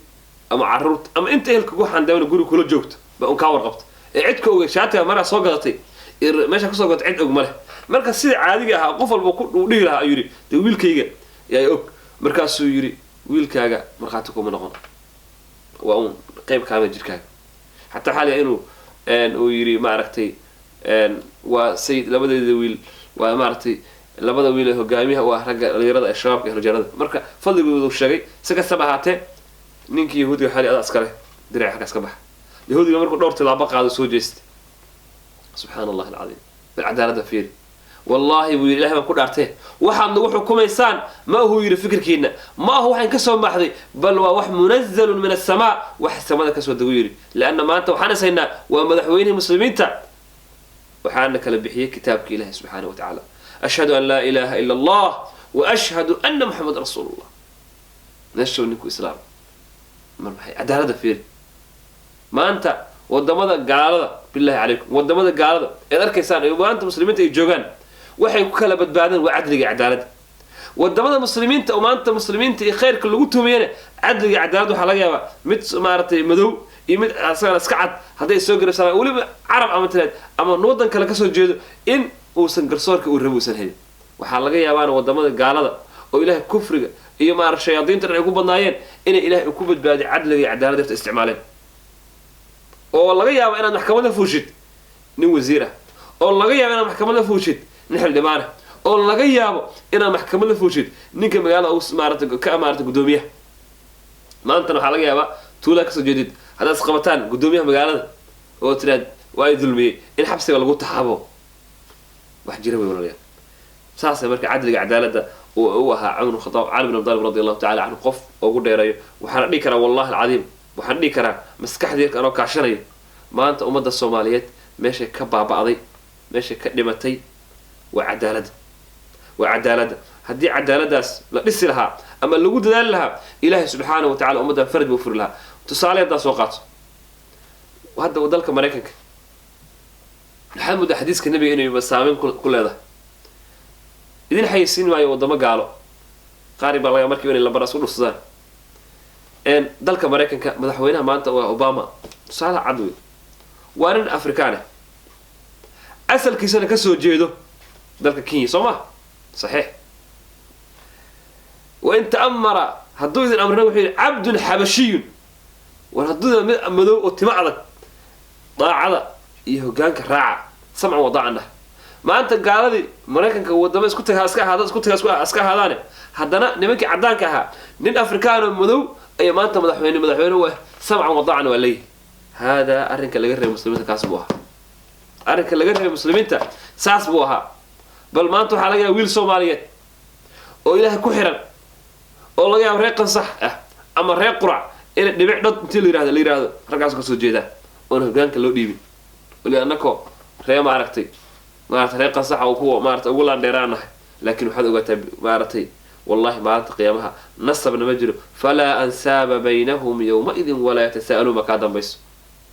ama carruurta ama inta ehelka ku xandaamana guri kula joogto ba un kaa warqabto, ee cid ka ogay shaatiga maraa soo gadatay iyo meesha kasoo gadatay cid og ma leh. Marka sida caadiga ahaa qof walba uu dhihi lahaa," ayuu yidhi, "dee wiilkayga yaa og." Markaasuu yidhi: "Wiilkaaga markhaati kuma noqon, waa uun qayb kaamida jirkaaga." Xataa waxaa la inuu Uu yidhi maaragtay waa sayid labadeeda wiil, waa maaragtay labada wiil ee hogaamiyaha u ah ragga dhalinyarada ee shabaabka ehlu jannada. Marka fadligoodu sheegay. Si kastaba ahaatee, ninkii yahuudiga xali adaa iskale dirac halkaas ka baxa. Yahuudiga markuu dhowr tilaabo qaado soo jeestay. Subxaana Allahi alcadiim, bal cadaaladda fiiri. "Wallaahi," buu yidhi, "Ilahay baan ku dhaartee, waxaad nagu xukumaysaan ma ahuu," yidhi, "fikirkiina ma ahu waxaan kasoo maaxday, bal waa wax munazalun min asamaa, wax samada kasoo degu," yidhi, "lianna maanta waxaan is haynaa waa madaxweynihii muslimiinta, waxaana kala bixiyey kitaabka Ilahi subxaana wa tacaala. Ashhadu an laa ilaha ila Allah wa ashhadu ana Muxamed rasuulullah." Meeshuu ninku islaam. Mar maxay cadaaladda fiiri. Maanta wadamada gaalada, billahi calaykum, wadamada gaalada eed arkaysaan ee maanta muslimiinta ay joogaan, waxay ku kala badbaadeen waa cadliga, cadaaladda. Wadamada muslimiinta oo maanta muslimiinta iyo khayrka lagu tumayana, cadliga, cadaalad, waxaa laga yaabaa mid maaragtay madow iyo mid asagana iska cad hadday soo garabsanaan, weliba carab ama tilaad ama waddan kale kasoo jeedo, in uusan garsoorka uu rabo uusan helin. Waxaa laga yaabaana wadamada gaalada oo Ilahay kufriga iyo maarata shayaadiinta dhan ay ku badnaayeen inay Ilahay uu ku badbaadiy cadliga iyo cadaaladda darta isticmaaleen, oo laga yaabo inaad maxkamadda fuushid nin wasiir ah, oo laga yaabo inaad maxkamadda fuushid nin xildhibaan ah, oo laga yaabo inaad maxkamadda fuushid ninka magaalada ugu maarata ka maarata guddoomiyaha. Maantana waxaa laga yaabaa tuulaa kasoo jeedid haddaad isqabataan guddoomiyaha magaalada oo tiraad waa ay dulmiyey, in xabsiga lagu taxabo. Wax jira wey, walaalayaal. Saasay marka cadliga, cadaaladda uu ahaa Cumar bin Khataab, Cali bin Abi Talib radi Allahu tacala canhu qof ugu dheereeyo. Waxaana dhihi karaa, wallahi alcadiim, waxaan dhihi karaa maskaxdii anoo kaashanayo, maanta ummadda Soomaaliyeed meeshay ka baaba'day, meeshay ka dhimatay waa cadaaladda, waa cadaaladda. Haddii cadaaladdaas la dhisi lahaa ama lagu dadaali lahaa, Ilaahay subxaana wa tacala ummaddan faraj buu furi lahaa. Tusaale haddaa soo qaato, hadda dalka Maraykanka waxaad muddaa xadiiska Nabiga inay saameyn ku leedahay. Idin xayeysiin maayo wadamo gaalo qaari baa laga markiiba inay lambar isku dhufsadaan. Dalka Maraykanka madaxweynaha maanta waa Obama. Tusaale cad wey, waa nin Afrikaan ah, asalkiisana kasoo jeedo dalka Kenya, soo ma saxiix? "Wain ta'amara," hadduu idin amrina, wuxuu yidhi, "cabdun xabashiyun," war hadduu mid madow oo timo adag, daacada iyo hogaanka raaca, samcan wadaacan dhah. Maanta gaaladii Maraykanka wadamo isku taga iska ahaada, isku taga iska ahaadaane, haddana nimankii caddaanka ahaa nin Afrikaan oo madow ayaa maanta madaxweyne u ah, samcan wadaacan waa leeyihi. Haadaa arrinka laga reebay muslimiinta kaas buu ahaa. Arrinka laga reebay muslimiinta saas buu ahaa. Bal maanta waxaa laga yaaba wiil Soomaaliyeed oo Ilaahay ku xiran oo laga yaabo reer Qansax ah ama reer Qurac inay dhibic dhod intii la yihahdo raggaas kasoo jeedaa oon hogaanka loo dhiibin. Wali annakoo ree maaragtay reer Qansaxa oo kuwa maaragtay ugu laandheeraanahay, laakiin waxaad ogaataa maaragtay, wallahi maalinta qiyaamaha nasabna ma jiro. "Falaa ansaaba baynahum yowmaidin walaa yatasa'aluun" ma kaa dambayso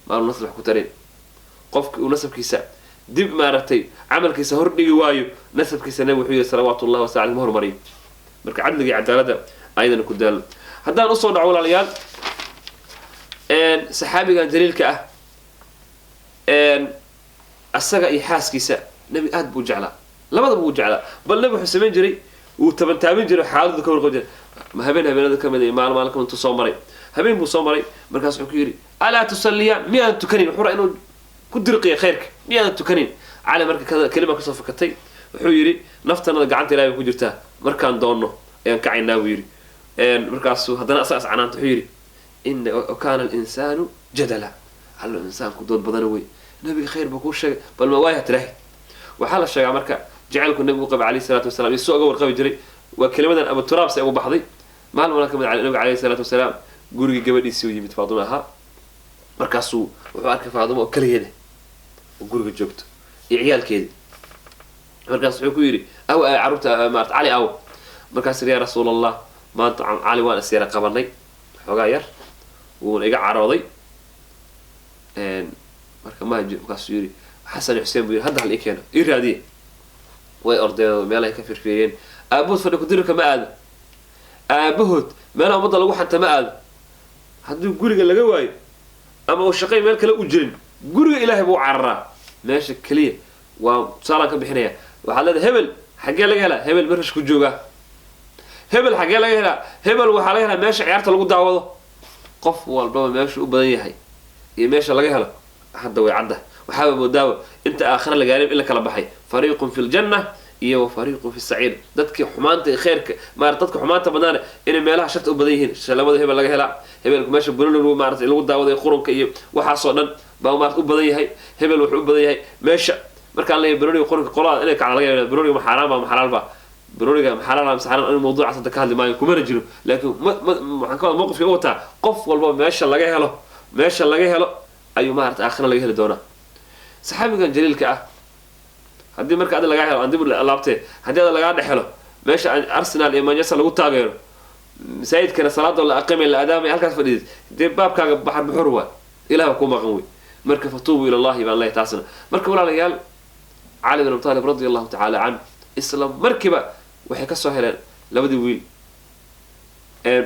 maanu nasab wax ku tarin. Qofki uu nasabkiisa dib maaragtay camalkiisa hordhigi waayo nasabkiisa, Nabig wuxuu yihi salawaatu llahi wasala aleh, ma hormariyo. Marka cadliga iyo cadaaladda ayadana ku daalno. Haddaan usoo dhaco, walaalayaal, saxaabigan jaliilka ah, asaga iyo xaaskiisa Nebi aad buu jeclaa, labadaba wuu jeclaa. Bal Nebi wuxuu samayn jiray, wuu tabantaabin jiray, xaaladdu ka warqabi jiray. Habeen habeenada kamid iyo maalin maalin kamid intuu soo maray, habeen buu soo maray, markaas wuxuu ku yidhi: "Alaa tusalliyaan?" Miyaadan tukanin? Wuxuu raa inuu ku dirqiya khayrka. "Miyaadan tukanin, Cali?" Marka kelima kasoo fakatay, wuxuu yidhi: "Naftanada gacanta Ilahay bay ku jirtaa, markaan doonno ayaan kacaynaa," buu yidhi. Markaasuu haddana asaga ascanaanta wuxuu yidhi: "Ina kaana alinsaanu jadala." Allo, insaanku dood badana wey. Nabiga khayr buu kuu sheegay, bal ma waaya tiraahi. Waxaa la sheegaa marka jacaylku Nabigu u qabay alayhi salaatu wasalaam iyo soo uga warqabi jiray waa kelimadan Abu Turaab say ugu baxday. Maalin maalin kamid nabiga alayhi salaatu wasalaam gurigii gabadhiisii u yimid, Faaduma ahaa. Markaasuu wuxuu arkay Faaduma oo keligeeda oo guriga joogto iyo ciyaalkeedi. Markaas wuxuu ku yidhi: "Aw carruurta maarata, Cali aw?" Markaas yidhi: "Yaa Rasuul Allah, maanta Cali waan is yara qabanay xoogaa yar, wuuna iga carooday." Marka ma markaasuu yidhi: "Xasan iyo Xuseen," buu yidhi, "hadda hal ii keeno, ii raadiye." Way ordeen oo meelahay ka firfiriyeen. Aabahood fadhi kudirirka ma aado, aabahood meelaha ummadda lagu xanta ma aado. Haddii guriga laga waayo ama uu shaqay meel kale u jirin, guriga Ilaahay buu cararaa. Meesha keliya waa tusaalaan ka bixinaya. Waxaad leedahay: hebel xaggee laga helaa? Hebel marash ku joogaa. Hebel xaggee laga helaa? Hebel waxaa laga helaa meesha ciyaarta lagu daawado. Qof walbaba meeshuu u badan yahay iyo meesha laga helo Hadda way cadda, waxaaba moodaaba inta aakhira la gaarin in la kala baxay, fariiqun fi ljanna iyo wa fariiqun fi saciir. Dadkii xumaanta iyo khayrka maarata, dadka xumaanta badnaana inay meelaha sharta u badan yihiin, shalamada hebel laga helaa, hebelku meesha bunoni lagu maarata lagu daawaday qurunka iyo waxaasoo dhan baa maarata u badan yahay. Hebel wuxuu u badan yahay meesha markaan leeyahay bunoniga qurunka, qolada inay kacda laga yaaba, bunoniga ma xaaraan ba ma xalaal ba, bunoniga ma xalaal ma xaaraan, in mawduucaas hadda ka hadli maayo, kumana jiro. Laakiin waxaan ka wada mowqifka u wataa, qof walba meesha laga helo, meesha laga helo ayuu maarata aakhira laga heli doonaa. Saxaabigan jaliilka ah, haddii marka adi lagaa helo, aan dib u laabtee, haddii ada lagaa dhex helo meesha Arsenal iyo Manchester lagu taageero, masaajidkana salaada la aqimay la adaamay halkaas fadhiidid, dee baabkaaga baxar buxur waa, ilah baa kuu maqan wey. Marka fatuubu ila Allahi baan leeyahay taasna. Marka walaalayaal, Cali bin Abi Talib radia Allahu tacaala canhu isla markiiba waxay kasoo heleen labadii wiil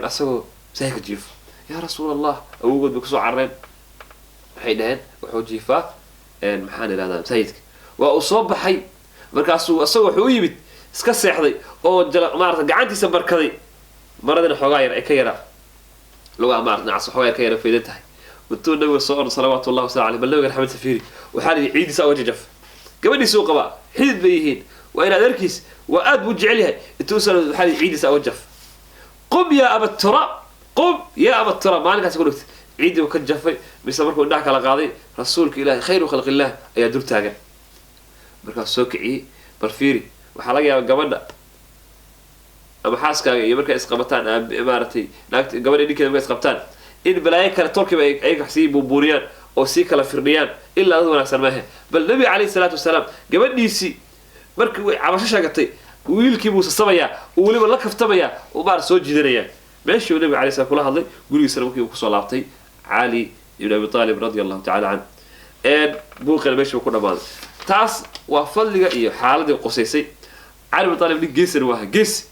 asagoo masaajidka jiifo. Yaa Rasuul Allah, awogood bay kusoo carareen, waxay dhaheen wuxuu jiifaa, maxaan idhahdaa, masaajidka. Waa uu soo baxay, markaasuu isagoo wuxuu u yimid iska seexday oo maarata gacantiisa barkaday, maradina xoogaa yar ay ka yara lugaha maarata nacas xoogaa yar ka yara faydan tahay. Intuu nabiga soo ordo salawaatu Allahi wasalam aleyh, bal nabiga raxmad fiiri, waxaa la yidhi ciidiisa uga jajaf, gabadhiisa uu qabaa, xidid bay yihiin, waa in adeerkiis, waa aad buu jecel yahay. Intuu soo waxaa la yidhi ciidiisa uga jaf, qum yaa aba turaab, qum yaa aba turaab. Maalinkaas ku dhigtay ciiddii uu ka jafay, mise markuu indhaha kala qaaday rasuulka Ilaahi khayru khalqillah ayaa dul taagan, markaas soo kiciyey. Bal fiiri, waxaa laga yaabaa gabadha ama xaaskaaga iyo markay isqabataan, maaragtay naagta gabadha ninkeeda markay isqabtaan, in balaayo kale tolkiiba ay sii buunbuuniyaan oo sii kala firdhiyaan, ilaa dad wanaagsan maahe. Bal nabiga calayhi salaatu wasalaam gabadhiisii markii way cabasho sheegatay, wiilkii buu sasabayaa, uu weliba la kaftamayaa, uu maarata soo jiidanayaa. Meeshii uu nabiga alayhi salam kula hadlay, gurigiisana markii uu kusoo laabtay Cali ibn Abi Talib radia Allahu tacala canhu, buuqina meeshii buu ku dhamaaday. Taas waa fadliga iyo xaaladii qusaysay Cali ibn Talib. Nin geesina waa geesi,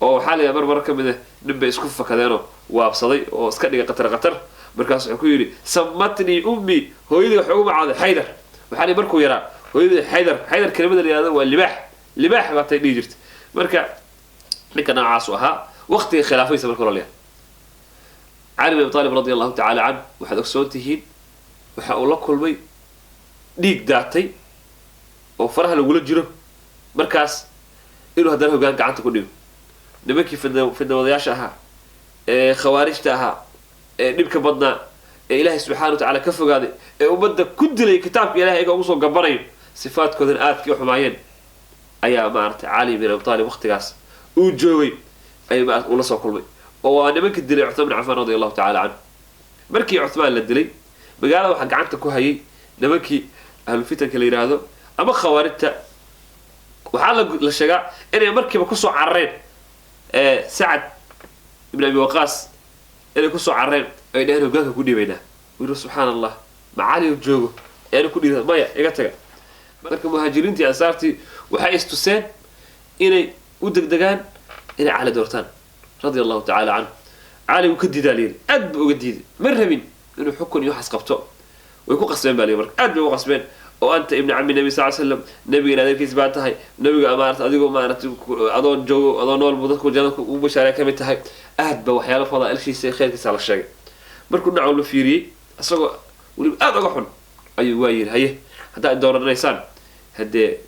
oo waxaa la yidhaha mar mar ka mid ah nin bay isku fakadeenoo waabsaday oo iska dhigay qatar qatar. Markaas wuxuu ku yidhi samatnii ummi, hooyadii waxay ugu magacaaday Xaydar. Waxaa la markuu yaraa hooyadii Xaydar, Xaydar kelimada la yihahdo waa libaax, libaax baa tay dhihi jirta. Marka ninka noocaasu ahaa waqtiga khilaafadiisa. Marka walaalayaal, Cali bin Abi Talib radia Allahu tacala canhu waxaad ogsoon tihiin waxa uu la kulmay dhiig daatay oo faraha lagula jiro, markaas inuu haddana hoggaan gacanta ku dhigo nimankii fidnawadayaasha ahaa ee khawaarijta ahaa ee dhibka badnaa ee Ilaahay subxana wa tacala ka fogaaday ee ummadda ku dilay kitaabka Ilahay ayaga ugu soo gabanayo, sifaadkoodana aadkii u xumaayeen, ayaa maaragtay Cali bin Abi Talib waqtigaas uu joogay ayuu maarata ula soo kulmay, oo waa nimanka dilay Cuthmaan bin Cafaan radia Allahu tacala canhu. Markii Cuthmaan la dilay, magaalada waxaa gacanta ku hayay nimankii ahlufitanka la yidhaahdo ama khawaarijta. Waxaa la sheegaa inay markiiba kusoo carareen Sacad ibn Abi Waqaas, inay kusoo carareen ay dhaheen hogaanka ku dhiibaynaa. Wuu subxaan Allah, macali joogo ayaana ku dhiira, maya iga taga. Marka muhaajiriintii ansaartii waxay istuseen inay u degdegaan inay Cali doortaan radia Allahu tacala canhu. Cali wuu ka diidaa layidhi, aad buu uga diiday, ma rabin inuu xukun iyo waxaas qabto. Way ku qasbeen baa layidhi, marka aad bay ugu qasbeen oo anta ibni cami nabi sal slam, nabigan adeerkiis baa tahay, nabiga maarata adigoo maarata adoo joogo adoo nool buu dadku jannada ugu bashaareya ka mid tahay. Aad ba waxyaalo fadaailshiisa iyo khayrkiisa la sheegay. Markuu dhinac walba fiiriyey, isagoo weliba aad uga xun, ayuu waa yidhi haye, haddaad dooranaysaan haddee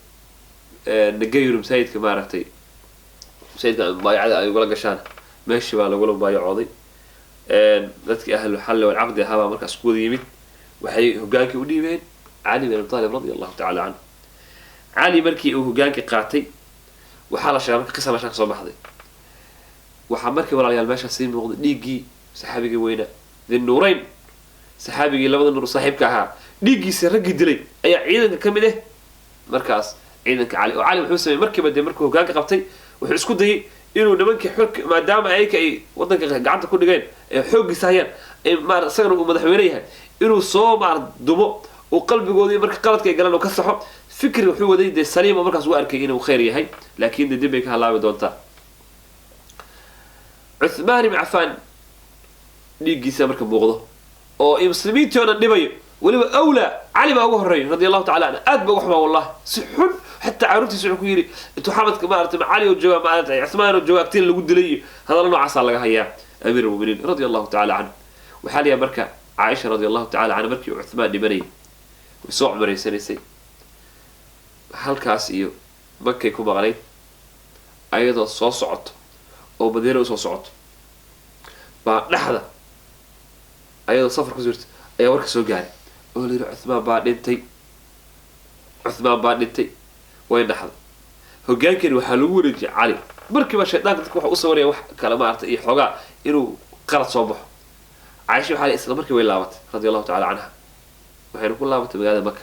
nagayru masaajidka, maaragtay masaajidka mubaayacada ay ugula gashaan. Meeshii baa lagula mubaayacooday. Dadkii ahlu xalli walcaqdi ahaa baa markaas ku wada yimid, waxay hogaankii u dhiibeen Cali bin Abi Talib radia Allahu tacala canhu. Cali markii uu hogaankii qaatay, waxaa la sheegay marka qisa meeshaan kasoo baxday, waxaa markii walaalayaal meeshaa sii muuqday dhiiggii saxaabigii weynaa Dinnuurayn, saxaabigii labada nuur saaxiibka ahaa, dhiiggiisa raggii dilay ayaa ciidanka ka mid ah markaas ciidanka Cali. Oo Cali wuxuu sameeyey markiiba dee markuu hogaanka qabtay, wuxuu isku dayay inuu nimankii xog, maadaama ayaka ay waddanka gacanta ku dhigeen ee xooggiisa hayaan, ay maara isagana uu madaxweyne yahay, inuu soo maara dumo uu qalbigoodii marka qaladka ay galaan uu ka saxo. Fikri wuxuu waday dee saliim oo markaas u arkay inuu khayr yahay, laakiin dee dib bay ka halaabi doontaa. Cuthmaan ibn Cafaan dhiiggiisa marka muuqdo oo muslimiintii oo dhan dhibayo, weliba awlaa Cali baa ugu horreeyay radia Allahu tacala anhu, aad ba uga xumaa wallahi si xun. Xataa carruurtiisa wuxuu ku yidhi intuu xamadka maarata Cali oo jooga, maarata Cuthmaan oo jooga agtiin lagu dilay, iyo hadallo noocaasaa laga hayaa amiir almuminiin radia Allahu tacala canhu. Waxaa la yahay marka Caaisha radi allahu tacala canha markii uu Cuthmaan dhimanayay way soo cumraysanaysay, halkaas iyo Makay ku maqnayd, ayadoo soo socoto oo Madiina usoo socoto baa dhexda ayadoo safar ku jirta ayaa warka soo gaaray oo la yidhi Cuthmaan baa dhintay, Cuthmaan baa dhintay. Way dhaxday, hogaankeeni waxaa lagu wareejiyay Cali. Markiiba shaydaanka dadka waxa u sawiraya wax kale maarata iyo xoogaa inuu qalad soo baxo. Caaisha waxaa la isla markii way laabatay radi allahu tacala canha, waxayna ku laabatay magaalada Maka.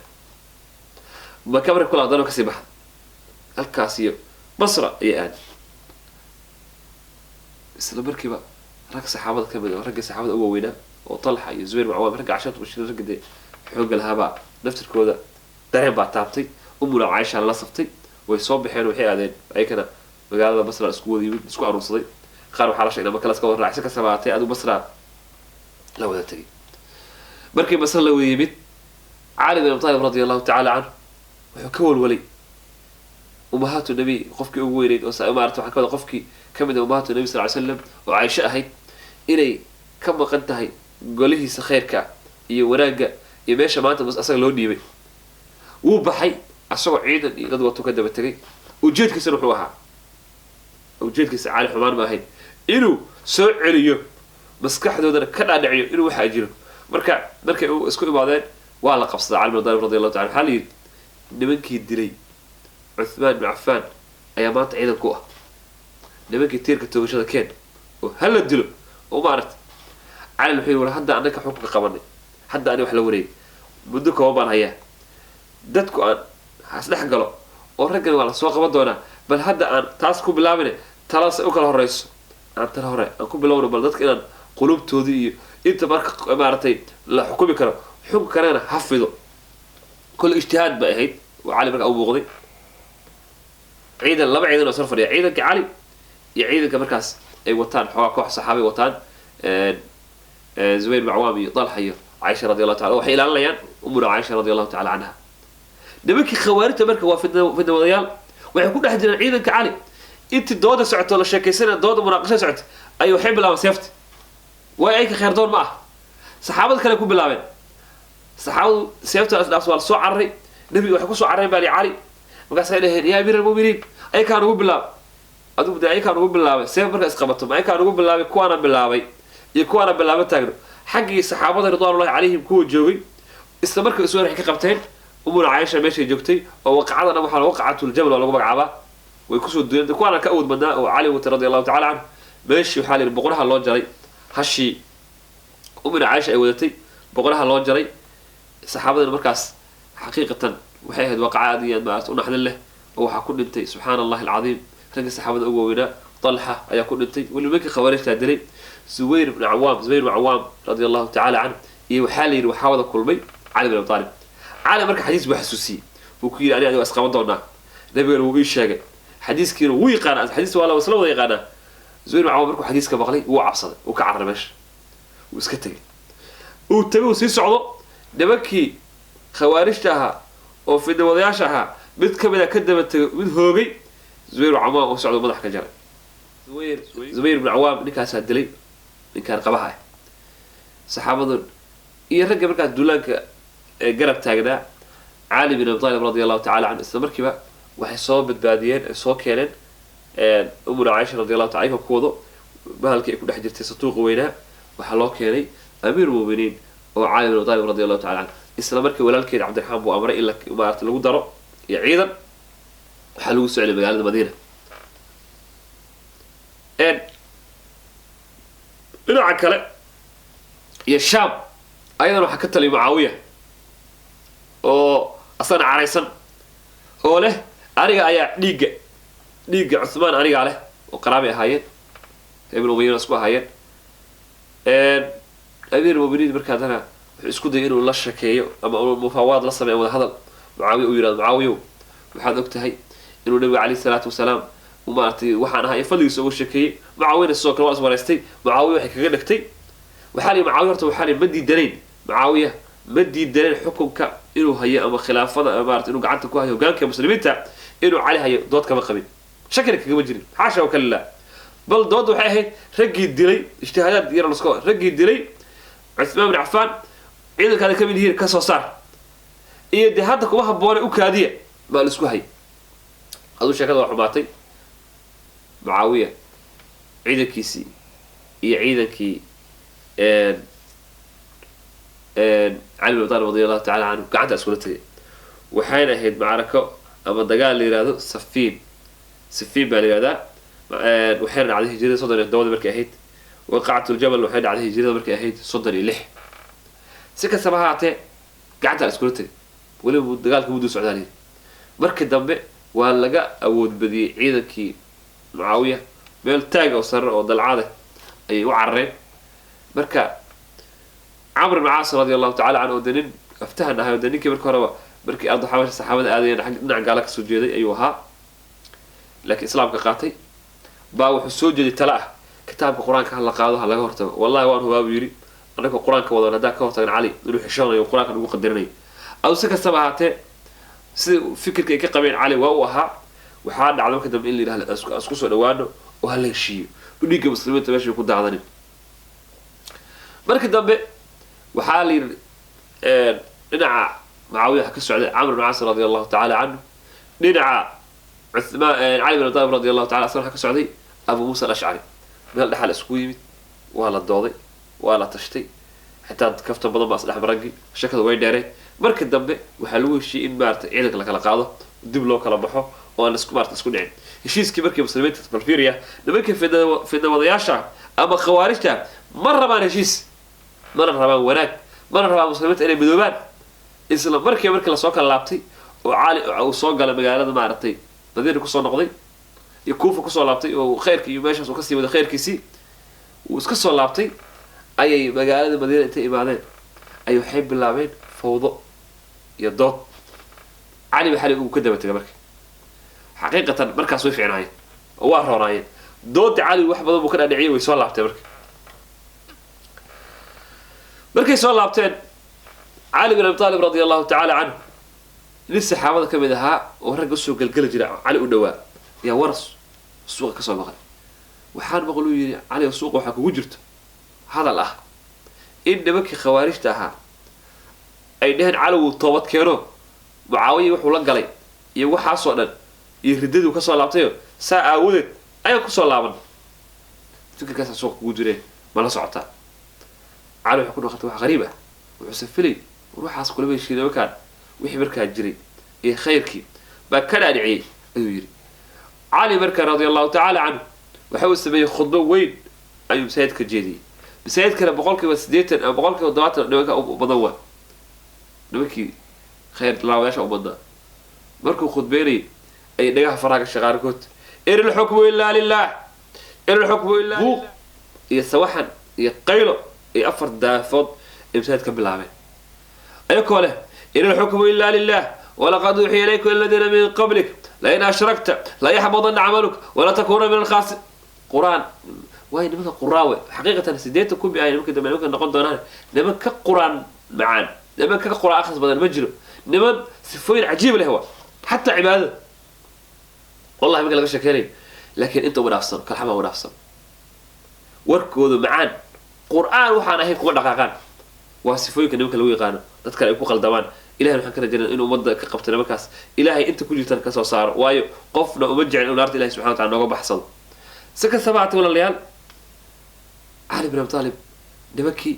Maka markay ku laabatana kasii baxday halkaas iyo Basra ayay aaday. Isla markiiba rag saxaabada ka mid ah, raggii saxaabada ugu waaweynaa oo Talxa iyo Zubayr bin Cawaam, ragga casharatu mubashiriin, ragga dee xoogga lahaabaa naftirkooda dareen baa taabtay. Umuna Caaisha la saftay, way soo baxeen, waxay aadeen ayakana magaalada Basra, isku wada yimid, isku aruursaday. Qaar waxaa la sheegay maka la iska wada raacay, si ka sabaatay adigu Basra la wada tegay. Markii Basra la wada yimid, Cali bin Abi Talib radi allahu tacala canhu wuxuu ka walwalay umahaatu nabi, qofkii ugu weyneyd oo maarata waxaa ka wada qofkii ka mid ah umahaatu nabi sal ly slam oo Caaisho ahayd, inay ka maqan tahay golihiisa khayrka iyo wanaagga iyo meesha maanta asaga loo dhiibay. Wuu baxay asagoo ciidan iyo dad wato ka daba tegay. Ujeedkiisana wuxuu ahaa, ujeedkiisa Cali xumaan ma ahayn, inuu soo celiyo maskaxdoodana ka dhaadhiciyo inuu waxaa jiro. Marka markay u isku imaadeen waa la qabsadaa Cali bin Talib radi allahu taala. Waxaa la yidhi nimankii dilay Cuthmaan bin Cafaan ayaa maanta ciidan ku ah, nimankii tiirka toogashada keen oo hala dilo. Oo maaragta Cali wuxuu yidhi war hadda annaka xukunka qabanay, hadda ani wax la wareegay, muddo kooban baan hayaa, dadku aan hasdhex galo oo raggan waa la soo qaban doonaa, bal hadda aan taas ku bilaabine talase u kala horeyso, aan tala hore aan ku bilowno, bal dadka inaan qulubtoodii iyo inta marka maaragtay la xukumi karo xukunkanana ha fido. Kole ijtihaad bay ahayd oo Cali markaa u muuqday. Ciidan, laba ciidan oo sar fadhiya, ciidanka Cali iyo ciidanka markaas ay wataan xoogaa koox saxaabay wataan, Zubayr bin Cawaam iyo Talxa iyo Caaisha radi allahu taala, waxay ilaalinayaan umuna Caaisha radi allahu tacala canha. Nimankii khawaarijta marka waa fidna wadayaal, waxay ku dhex jiraan ciidanka Cali. Intii dooda socoto, la sheekaysanaya, dooda munaaqashada socota, ayay waxay bilaabeen seefta. Waayo ayka khayrdoon ma ah, saxaabada kale ku bilaabeen. Saxaabadu seefta isdhaafs, waa la soo cararay, nabiga waxay kusoo carareen baa li Cali. Markaasay dhaheen yaa amiir almu'miniin, ayakaa nugu bilaab, adigu dee ayakaa nugu bilaabay seef markaa isqabato, ma ayakaa nugu bilaabay, kuwaana bilaabay iyo kuwaana bilaaba taagno. Xaggii saxaabada ridwaanullahi calayhim kuwa joogay isla markii isweer waxay ka qabteen umuna Caaisha meeshay joogtay, oo waqacada dhan waxaa waqacatul jamal waa lagu magacaabaa. Way kusoo duuleen kuwaana ka awood badnaa oo Cali watay radi allahu tacala canhu. Meeshii waxaa la yidhi boqoraha loo jaray hashii umuna Caaisha ay wadatay, boqoraha loo jaray. Saxaabadana markaas xaqiiqatan waxay ahayd waqaca aad iyo aad maarata u naxdin leh, oo waxaa ku dhintay subxaana allahi alcadiim ragga saxaabada ugu waaweynaa. Talxa ayaa ku dhintay, weliba nimankii khawaarijtaa dilay Zubayr ibn Cawaam, Zubayr ibn Cawaam radi allahu tacala canhu. Iyo waxaa la yidhi waxaa wada kulmay Cali bin Abi Talib. Cali marka xadiis buu xasuusiyey, wuu ku yidhi ani adiga waa isqaban doonaa, nabigana wuu ii sheegay, xadiiskiina wuu yaqaanaa, xadiis waa la isla wada yaqaanaa. Zubayr ibn Cawaam markuu xadiiska maqlay wuu cabsaday, wuu ka cararay meesha, wuu iska tegay. Uu tegay, uu sii socdo, nimankii khawaarijta ahaa oo fidnawadayaasha ahaa mid ka mid a ka daba tegay, mid hoogay Zubayr ibn Cawaam oo socdo madax ka jaray. Zubayr ibn Cawaam ninkaasaa dilay, ninkaan qabaha ah. Saxaabadu iyo ragga markaas duulaanka ee garab taagnaa Cali bin Abi Talib radi allahu tacala canhu isla markiiba waxay soo badbaadiyeen, ay soo keeneen umuna Caaisha radi allahu taala ayagoo ku wado bahalkii ay ku dhex jirtay sanduuqa weynaa. Waxaa loo keenay amiir muminiin oo Cali bin Abi Talib radi allahu tacala canhu. Isla markii walaalkeed Cabdiraxmaan buu amray in la maarata lagu daro iyo ciidan, waxaa lagu soo celiyay magaalada Madiina. Dhinaca kale iyo Shaam ayadana waxaa ka taliyay Mucaawiya oo asagana caraysan oo leh aniga ayaa dhiigga Cuthmaan anigaa leh, oo qaraabay ahaayeen, reer Umayana isku ahaayeen. Amiir muminiin marka haddana wuxuu isku dayay inuu la shakeeyo ama uu mufaawaad la sameeyo, wada hadal Mucaawiya uu yidhahdo Mucaawiyow waxaad og tahay inuu nabiga calayhi salaatu wasalaam uu maaragtay waxaan ahaa iyo fadligiisa uga sheekeeyey. Mucaawiyana sidoo kale waa is waraystay. Mucaawiya waxay kaga dhegtay, waxaa la yidhi Mucaawiya horta waxaa la yidhi ma diidanayn, Mucaawiya ma diidanayn xukunka inuu hayo ama khilaafada ama maarata inuu gacanta ku hayo hogaanka muslimiinta inuu Cali hayo, dood kama qabin, shakina kagama jirin, xaasha wa kalilaa. Bal doodda waxay ahayd raggii dilay, ijtihaadaad yar lasko, raggii dilay Cuthmaan bin Cafaan ciidankaada ka mid yihiin ka soo saar, iyo dee hadda kuma habboone u kaadiya baa la isku hayay. Aduu sheekada waa xumaatay. Mucaawiya ciidankiisii iyo ciidankii Cali bin Abi Talib radi Allahu tacala canhu gacanta iskula tegay. Waxayna ahayd macrako ama dagaal la yihahdo Safiin. Safiin baa la yihahdaa. Waxayna dhacday hijrada 37-dii markay ahayd. Waqacatul-Jamal waxay dhacday hijrada markay ahayd 36. Si kastaba ha haatee, gacanta la iskula tegay, weliba dagaalka mudduu socdaa la yidhi. Markii dambe waa laga awood badiyey ciidankii Mucaawiya, meel taaga oo sare oo dalcada ayay u carareen. Marka Camr ibn Caas radi Allahu tacala canhu, oo de nin aftahan ahay, oo de ninkii marka horeba markii ardu Xabasha saxaabada aadayeen xag dhinaca gaala kasoo jeeday ayuu ahaa, laakiin Islaamka qaatay, baa wuxuu soo jeeday tala ah kitaabka Qur-aanka ha la qaado, ha laga hortago. "Wallahi waan hubaa," buu yidhi, "annagoo Qur-aanka wadan haddaan ka hortagan Cali inuu xishoonayo, Qur-aanka nagu qadarinayo." Adu si kastaba ahaatee, sida fikirka ay ka qabeen Cali waa uu ahaa. Waxaa dhacda marka dambe in la yidhahdo isku soo dhawaano oo ha la heshiiyo, dhiigga muslimiinta meesha ku daadanin. Markii dambe waxaa la yidhi dhinaca Mucaawiya waxaa ka socday Camr ibn Caas radi Allahu tacala canhu, dhinaca Cuthmaan Cali bin Abi Talib radi Allahu tacala asna waxaa ka socday Abu Muusa Alashcari. Meel dhexal iskugu yimid, waa la dooday, waa la tashtay, xitaa kaftan badan baa isdhex maraggi, shakada way dheereen. Markii dambe waxaa lagu heshiiyey in maarata ciidanka la kala qaado, dib loo kala baxo oo aan isku maarata isku dhicin. Heshiiskii markii muslimiinta balfiiriya, nimankii fidnawadayaasha ama khawaarijta ma rabaan heshiis, mana rabaan wanaag, mana rabaan muslimiinta inay midoobaan. Isla markiiba markii lasoo kala laabtay oo Cali uu soo galay magaalada maaragtay Madiina kusoo noqday iyo Kuufa kusoo laabtay, oo khayrka iyo meeshaas uu kasii waday khayrkiisii, uu iska soo laabtay, ayay magaalada Madiina intay imaadeen ay waxay bilaabeen fawdo iyo dood. Cali ba xali uu ka daba tegay. Marka xaqiiqatan markaas way ficnaayeen oo waa roonaayeen. Doodda Cali wax badan buu ka dhaadhiciyay, way soo laabteen. Marka markay soo laabteen, Cali bin Abi Taalib radi Allahu tacala canhu, nin saxaabada ka mid ahaa oo ragga usoo gelgeli jira Cali u dhawaa, ayaa waras suuqa kasoo maqlay. "Waxaan maqluu," yidhi, "Cali oo suuqa waxaa kugu jirto hadal ah in nimankii khawaarijta ahaa ay dheheen Cali wuu toobad keeno, Mucaawiya wuxuu la galay iyo waxaasoo dhan iyo riddaduu kasoo laabtayo, saa aawadeed ayaan kusoo laaban. Fikirkaasaa suuqa kugu jiree, ma la socotaa?" Cali waxay ku noqotay wax qariib ah, wuxuuse filay war waxaas kulama heshiiy nimankaan. Wixii markaa jiray iyo khayrkii baa ka dhaadhiciyey, ayuu yidhi Cali. Marka radia Allahu tacaala canhu waxa uu sameeyey khudbo weyn ayuu masaajidka jeediyey. Masaajidkana 80% ama 70% nimanka u badan waa nimankii khayr laawayaasha u badnaa. Markuu khudbeynayay ayay dhagaha faraha gashay qaarkood: "In ilxukmu ilaa lilah, in ilxukmu ilaa." Buuq iyo sawaxan iyo qaylo iyo afar daafood ay masaajid ka bilaabeen, ayakoo leh: "In ilxukmu ilaa lilah, walaqad uuxiya ilayka aladiina min qablik lain ashrakta layaxbadanna camaluk walatakuuna min alkhaasir." Qur-aan waayo, nimanka quraawe xaqiiqatan 80,000 bi ay nimanka dambe nimanka noqon doonaan. Niman ka Qur-aan macaan, niman ka Qur-aan akhris badan ma jiro. Niman sifooyin cajiib leh waa xataa cibaadada, wallahi, marka laga sheekeynayo, laakiin inta uma dhaafsano, kalxama uma dhaafsano. Warkoodu macaan, Qur-aan waxaan ahayn kuma dhaqaaqaan. Waa sifooyinka nimanka lagu yaqaano, dad kale ay ku qaldamaan. Ilahay waxaan ka rajaynaa inuu ummadda ka qabto nimankaas, Ilaahay inta ku jirtan kasoo saaro, waayo qofna uma jecel inuu naarta Ilahi subxana wa tacala nooga baxsado. Si kastaba haatee, walaalayaal, Cali bin Abi Taalib nimankii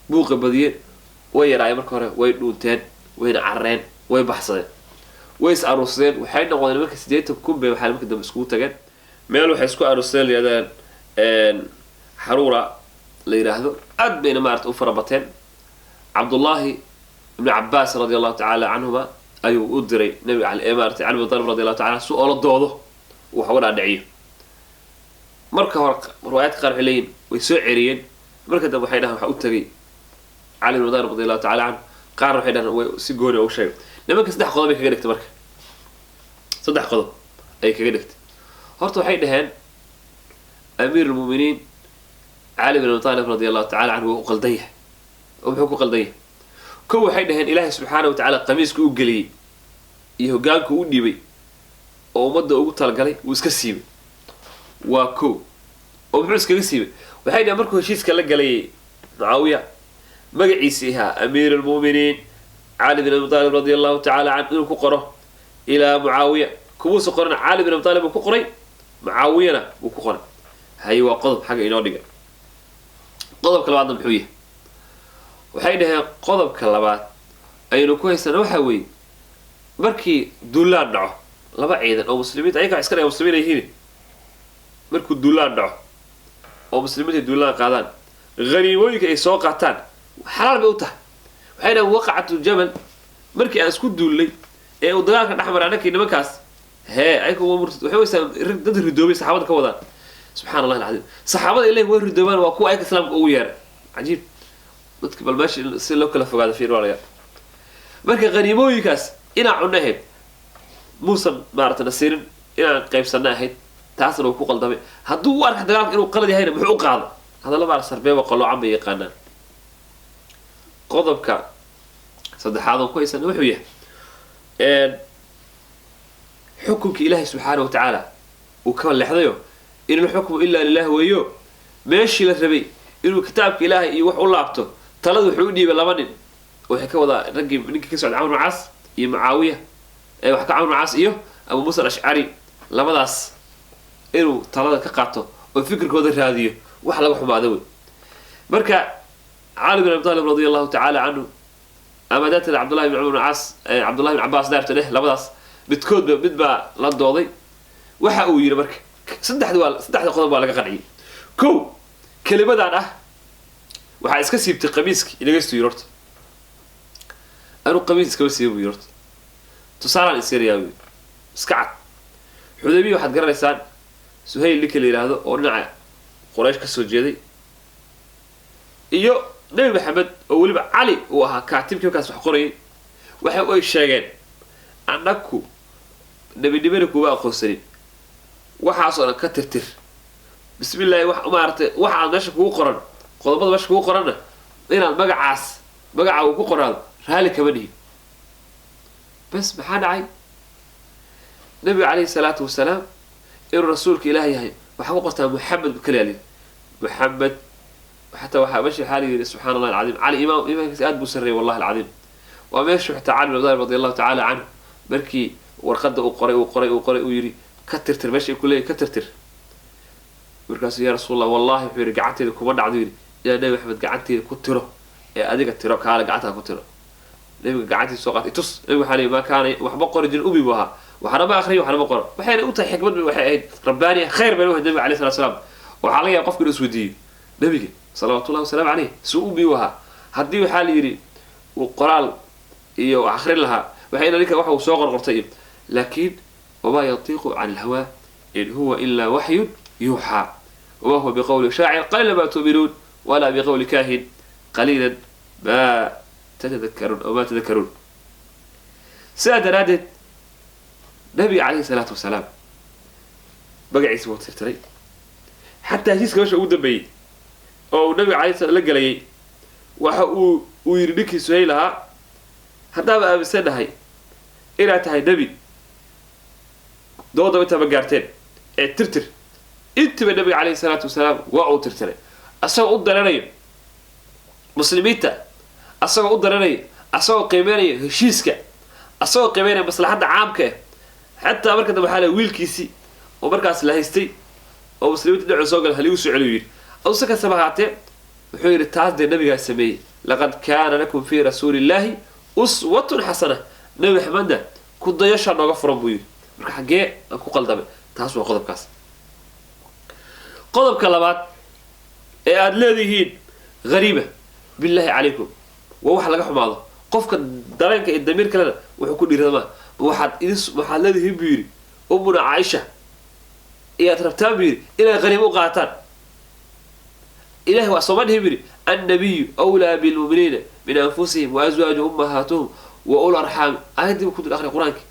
buuqa badiyeen way yaraayeen. Marka hore way dhuunteen, wayna carareen, way baxsadeen, way is aruursadeen. Waxay noqdeen nimanka 80,000 bay waxay marka dambe iskugu tageen meel waxay isku aruursadeen la yidhahdaan Xaruura la yidhaahdo. Aad bayna maarata u fara bateen. Cabdullaahi ibnu Cabaas radi Allahu tacaala canhuma ayuu u diray nabiga ee maarata Cali bin Talib radi Allahu taala si oola doodo, wax uga dhaadhiciyo. Marka hore riwaayaadka qaar waxay leeyihin way soo ceriyeen, marka dambe waxay dhahan waxaa u tagay Cali bin Talib radi Allahu tacala canhu. Qaarna waxay dhahan way si gooni ugu sheegay. Nimanka saddex qodob ay kaga dhigtay. Marka saddex qodob ayay kaga dhigtay. Horta waxay dhaheen Amiir almuminiin Cali bin Abi Talib radi Allahu tacala canhu waa u qaldan yahay. Oo muxuu ku qaldan yahay? Kow, waxay dhaheen Ilaahay subxaana wa tacaala qamiiska u geliyey iyo hogaanka u dhiibay oo ummadda ugu talagalay wuu iska siibay. Waa kow. Oo muxuu iskaga siibay? Waxay dhahen markuu heshiiska la galayay Mucaawiya, magaciisii ahaa amiir almu'miniin Cali bin Abi Taalib radia Allahu tacala can inuu ku qoro ilaa Mucaawiya, kumuusa qoran. Cali bin Abi Taalib buu ku qoray, Mucaawiyana wuu ku qoray. Haye, waa qodob xagga inoo dhiga. Qodobka labaadna muxuu yahay? Waxay dhaheen qodobka labaad aynu ku haysana waxaa weeye, markii duulaan dhaco, laba ciidan oo muslimiinta ayaga wax iska dhaga muslimiin ay yihiin, markuu duulaan dhaco oo muslimiinta ay duulaan qaadaan, haniimooyinka ay soo qaataan xalaal bay u tahay. Waxay dhaheen waqacatu Jamal markii aan isku duullay ee uu dagaalka dhex maray annakii nimankaas, hee, ayaga waa murtad, waxay waysaa dad ridoobay saxaabada ka wadaan. Subxana Allahi alcadiim, saxaabada Ilahi way ridoobaan, waa kuwa ayaga islaamka ugu yeeray. Cajiib, dadka bal meesha si loo kala fogaado fiir walaalayaal. Marka haniimooyinkaas inaan cunno ahayd, muusan maarata nasirin inaan qaybsanno ahayd, taasna uu ku qaldamay. Hadduu u arka dagaalka inuu qalad yahayna, muxuu u qaado? Hadalla maara sarbeeba qaloocan bay yaqaanaan. Qodobka saddexaad oon ku haysana wuxuu yahay xukunka Ilaahay subxaana wa tacaala uu ka leexdayo. In alxukmu ilaa lilah weeyo. Meeshii la rabay inuu kitaabka Ilaahay iyo wax u laabto, talada wuxuu u dhiibay laba nin. Waxay ka wadaa raggii ninkii ka socday Camr bn Caas iyo Mucaawiya, wax ka Camr bn Caas iyo Abu Muusa Alashcari, labadaas inuu talada ka qaato oo fikirkooda raadiyo, wax laga xumaado wey. Marka Cali bin Abi Talib radia Allahu tacaala canhu ama daatana Cabdullahi bin Cumar bin Caas, Cabdullahi bin Cabaas daarta dheh, labadaas midkoodba mid baa la dooday. Waxa uu yidhi marka saddexda waa saddexda qodob waa laga qanciyey. Kow, kelimadan ah waxaa iska siibtay qamiiskii inagaystu yidhi, horta anuu qamiis iskama siiba buu yidhi. Horta tusaalaan isyarayaa buu yidhi, iska cad. Xudaybiya waxaad garanaysaan Suhayl ninka la yidhaahdo oo dhinaca Quraysh ka soo jeeday iyo Nebi Maxamed oo weliba Cali uu ahaa kaatibkii markaas wax qorayay, waxa ay sheegeen annaku nebinimana kuma aqoonsanin, waxaasoo dhan ka tirtir, bismi illaahi, wax maaragtay waxa aad meesha kugu qoran, qodobada meesha kugu qoranna inaad magacaas magaca uu ku qoraado raalli kama nihin. Bas, maxaa dhacay? Nabiga calayhi salaatu wasalaam inuu rasuulka Ilaah yahay waxaa ku qortaa Muxamed kaliya layidhi, Muxamed. Xataa waxaa meesha waxaa la yidhi, subxana Allahi alcadiim, Cali imaam imaankiisa aad buu sarreeyay, wallahi alcadiim. Waa meeshu xitaa Cali bin Abi Talib radi Allahu tacaala canhu markii warqadda uu qoray uu qoray uu qoray uu yidhi ka tirtir meesha ay ku leeyahy, ka tirtir. Markaasuu yaa Rasuul Allah, wallahi wuxuu yidhi gacanteeda kuma dhacdo, yidhi inaa Nabi Maxamed gacanteeda ku tiro ee adiga tiro, kaale gacantaa ku tiro. Nabiga gacantiisa soo qaatay, itus. Nabiga waxaa leeyahy ma kaana waxba qori jirin, umi buu ahaa, waxna ma akhriyo, waxna ma qoro. Waxayna u tahay xikmad, waxay ahayd rabbaaniya, khayr bayna u ahayd nabiga alayhi salatu salaam. Waxaa laga yaaba qofka inuu isweydiiyo nabiga salawaatullahi wasalaamu caleyh suu umi u ahaa, haddii waxaa la yidhi uu qoraal iyo wax akhrin lahaa, waxay ninka waxa uu soo qorqortay iyo, laakiin wamaa yantiqu can alhawaa in huwa ilaa waxyun yuuxaa, wamaa huwa biqowli shaacir qaliila maa tu'minuun walaa biqowli kaahin qaliilan maa tatadakaruun aw maa tadakaruun. Sidaa daraaddeed nabiga calayhi salaatu wasalaam magaciisa wuu tirtiray. Xataa heshiiska meesha ugu dambeeyey oo uu nabiga alayhi salam la gelayay, waxa uu yidhi ninkii Suhayl ahaa, haddaaba aaminsanahay inaad tahay nebi, doodaba intaa ma gaarteen ee tirtir intiiba. Nabiga calayhi salaatu wasalaam waa uu tirtiray, asagoo u daranayo muslimiinta, asagoo u daranaya, asagoo qiimeynaya heshiiska, asagoo qiimeynaya maslaxadda caamka ah. Xataa marka dambe waxaa la wiilkiisii oo markaas la haystay oo muslimiinta dhinacu soo gala haligu soo celiyu yidhi. Ase kastaba ahaatee wuxuu yidhi taas dee nabigaa sameeyey, laqad kaana lakum fii rasuuli illaahi uswatun xasana, Nabi Maxamedna ku dayashaa nooga furan buu yidhi. Marka xaggee aan ku qaldamay? Taas waa qodobkaas. Qodobka labaad ee aada leedihiin hariiba, billaahi calaykum, waa wax laga xumaado. Qofka dareenka iyo damiir kalena wuxuu ku dhiiradamaa, waxaad idin waxaad leedihiin buu yidhi ummuna Caaisha iyaad rabtaan buu yidhi inay qariibo u qaataan. Ilahi waa sooma dhihin buu yidhi annabiyu awlaa bilmu'miniina min anfusihim wa azwaaju ummahaatuhum wa ul arxaami. Aayaddii buu ku dul akhriya qur-aanki.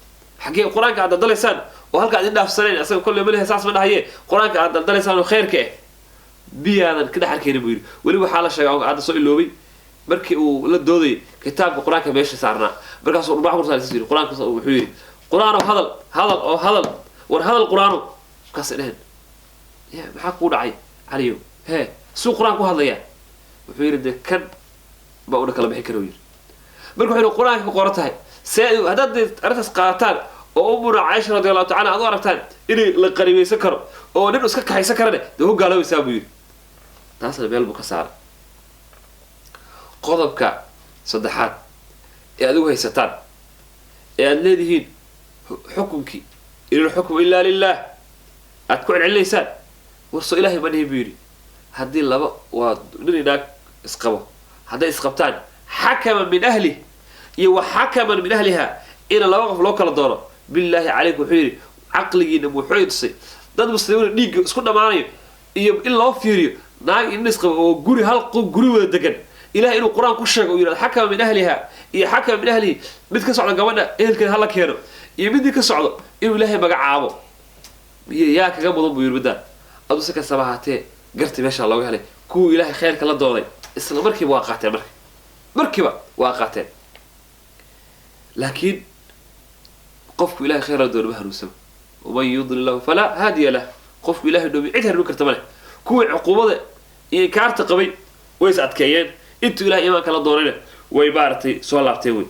Xaggee qur-aanka aad daldalaysaan oo halka aad idin dhaafsanayn? Asaga kolley ma lehe, saas ma dhahaye. Qur-aanka aad daldalaysaan oo khayrka ah biyaadan ka dhex arkaynin buu yidhi. Weli waxaa la sheegaa oo hadda soo iloobay, markii uu la doodayay kitaabka qur-aanka meesha saarnaa, markaasuu dhurbax ku saaraysa yidhi qur-aanka, wuxuu yidhi qur-aanow hadal, hadal oo hadal, war hadal qur-aanow. Markaasay dheheen ya maxaa kuu dhacay? Caliyow hee suu qur-aan ku hadlayaa. Wuxuu yidhi dee kan baa una kala bixin kara uu yidhi. Marka wuxuu yidhi qur-aanka ku qoran tahay, see haddaad dee arrintaas qaadataan oo Ummuna Caaisha radi Allahu tacala aad u aragtaan inay la qaribaysan karo oo nin iska kaxaysan karane, dee ku gaaloobaysaa buu yidhi. Taasna meel buu ka saaray. Qodobka saddexaad ee adigu haysataan ee aada leedihiin xukunkii in ilxukmu ilaa lilah aad ku celcelinaysaan, warso Ilaahay ma dhihin buu yidhi haddii laba waa nin inaag isqabo hadday isqabtaan xakaman min ahlih iyo wa xakaman min ahliha ina laba qof loo kala doono? Billaahi calaykum, wuxuu yidhi, caqligiina wuxuu tusay dad muslimiin dhiigga isku dhammaanayo iyo in loo fiiriyo naag nin isqabo oo guri hal guri wada degan. Ilahay inuu qur-aan ku sheego uu yidhahdo xakama min ahliha iyo xakama min ahlihi, mid ka socdo gabadha ehelkeeda hala keeno iyo midii ka socdo inuu Ilaahay magacaabo iyo yaa kaga mudan buu yidhi. Middaan aduu si kastaba ahaatee garti meeshaa looga helay. Kuwii Ilaahay khayrka la dooday isla markiiba waa qaateen, marka markiiba waa qaateen. Laakiin qofku Ilahay khayr la doono ma hanuunsamo. Waman yudlil lahu falaa haadiya lah. Qofku Ilahay dhoomi cid hanuun karta ma leh. Kuwii cuquubada iyo inkaarta qabay way is adkeeyeen, intuu Ilahay iimaanka la doonayna way maaragtay soo laabteen wey.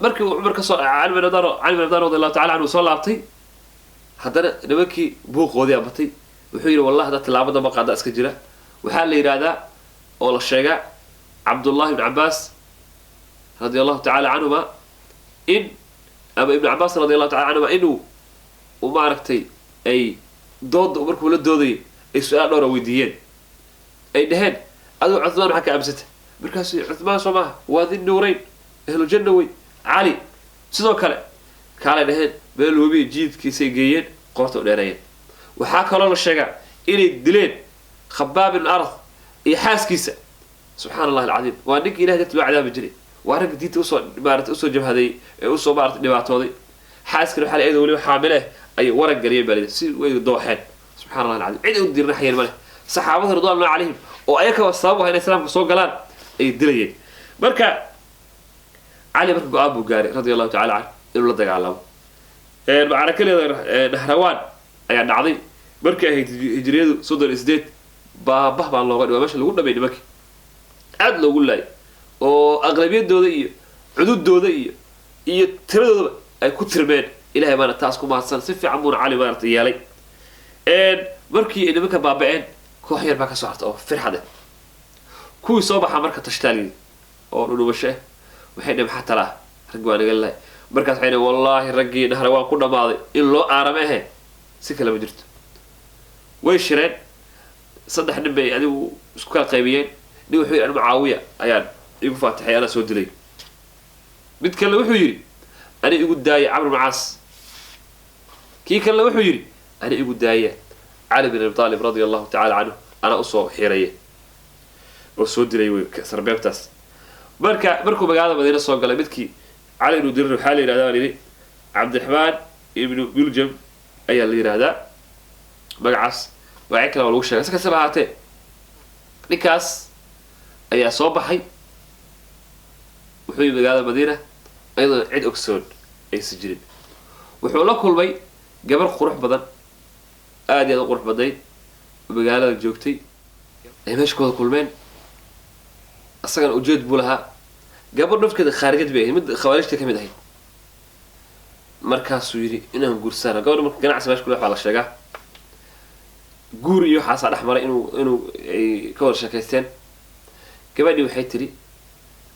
Markii uu Cumar kasoo cali bin Abi radi Allahu tacala anhu soo laabtay, haddana nimankii buuqoodii abatay. Wuxuu yidhi wallahi haddaa tilaabo damba qaada iska jira. Waxaa la yidhaahdaa oo la sheegaa Cabdullahi ibn Cabaas radia Allahu tacala canhuma in ama Ibnu Cabaas radi Allahu tacala canhuma inuu u maaragtay ay dooda markuu la doodayay ay su-aal dhowra weydiiyeen, ay dhaheen adigo Cuthmaan maxaa ka aamsanta? Markaasu Cuthmaan soo maaha, waa di nuurayn, ahlu janna wey. Cali sidoo kale kaalay dhaheen, meel webiya jiidkiisay geeyeen, qoorta u dheereeyeen. Waxaa kaloo la sheegaa inay dileen Khabaab ibn Arad iyo xaaskiisa. Subxaana Allahi alcadiim, waa ninkii Ilahay darti loo cadaabi jiray, waa ragga diinta usoo maarata usoo jabhaday ee usoo maarata dhibaatooday. Xaaskana waxaa la iyadoo weliba xaamile ah ayay waran galiyeen baa si way dooxeen. Subxana Allahi alcadiim, cid u dirnaxayeen ma leh. Saxaabada ridwan Allahi calayhim oo ayakaba sabab ah inay islaamka soo galaan ayay dilayeen. Marka Cali marka go-aan buu gaaray radia Allahu tacala canh inuu la dagaalamo. Macrakaleeda Nahrawaan ayaa dhacday markii ahayd hijriyadu 38. Baabah baa looga dhiwa meesha lagu dhamay nimankii, aada loogu laayay oo aqlabiyadooda iyo cududooda iyo tiradoodaba ay ku tirmeen. Ilahay baana taas ku mahadsan. Si fiican buuna Cali maarata yeelay. Markii ay nimanka baaba-een, koox yar baa ka soo harta oo firxad ah. Kuwii soo baxaa marka tashtaaliyay oo dhudhumasho ah waxay dhaheen maxaa talaa, rag waa naga lahay. Markaas waxay dhaheen wallaahi raggii Nahra waan ku dhammaaday, in loo aarame ahe si kale ma jirto. Way shireen, saddex nin bay adigu isku kala qaybiyeen. Nin wuxuu yidhi an Mucaawiya ayaan igu faatixay, anaa soo dilay. Mid kalena wuxuu yidhi ani igu daaya Camr bn Caas. Kii kalena wuxuu yidhi ani igu daaya Cali bin Abi Taalib radia Allahu tacala canhu, anaa usoo xiraya oo soo dilay wey sarbeebtaas. Marka markuu magaalada Madiine soo galay midkii Cali inuu dirin waxaa la yidhahdaa baan yidhi Cabdiraxmaan ibnu Muljam ayaa la yidhaahdaa magacaas, magacyo kale waa lagu sheegay. Si kastaba ahaatee ninkaas ayaa soo baxay, wuxuu yimi magaalada Madiina iyadoon cid ogsoon aysan jirin. Wuxuu la kulmay gabar qurux badan, aada iyo aad u qurux badnayd, magaalada joogtay ay meesha ku wada kulmeen. Isagana ujeed buu lahaa. Gabadh nafkeeda khaarijad bay ahayd, mid khawaarijta ka mid ahayd. Markaasuu yidhi inaan guursana gabadha. Marka ganacsi meesha kule waxaa la sheegaa guur iyo waxaasaa dhex maray inuu ay ka wada sheekaysteen. Gabadhii waxay tidhi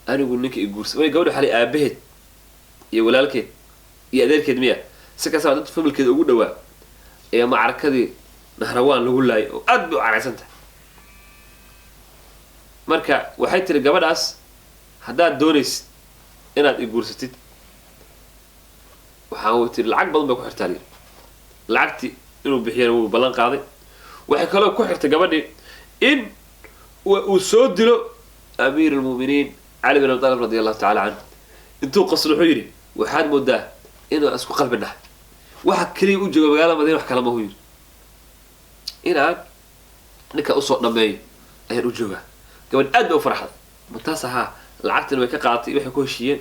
anigu ninka i guursa way. Gabadhi waxaa la aabaheed iyo walaalkeed iyo adeerkeed miya, si kastaba dad familkeeda ugu dhawaa ee macrakadii Nahrawaan lagu laayay oo aad bay u caraysan tahay. Marka waxay tiri gabadhaas haddaad doonaysid inaad i guursatid, waxaan tiri lacag badan bay ku xirtaa layidhi. Lacagtii inuu bixiyana wuu ballan qaaday. Waxay kaloo ku xirtay gabadhii in uu soo dilo amiir almu'miniin Cali bin Abi Talib radi Allahu tacala canhu. Intuu qaslo wuxuu yidhi waxaad moodaa inaan isku qalbi nahay, waxa keliya u jooga magaalada Madiina wax kale mahu yidhi, inaan ninka usoo dhameeyo ayaan u joogaa. Gabadh aad bay u farxday mataas ahaa, lacagtina way ka qaadatay. Waxay ku heshiiyeen,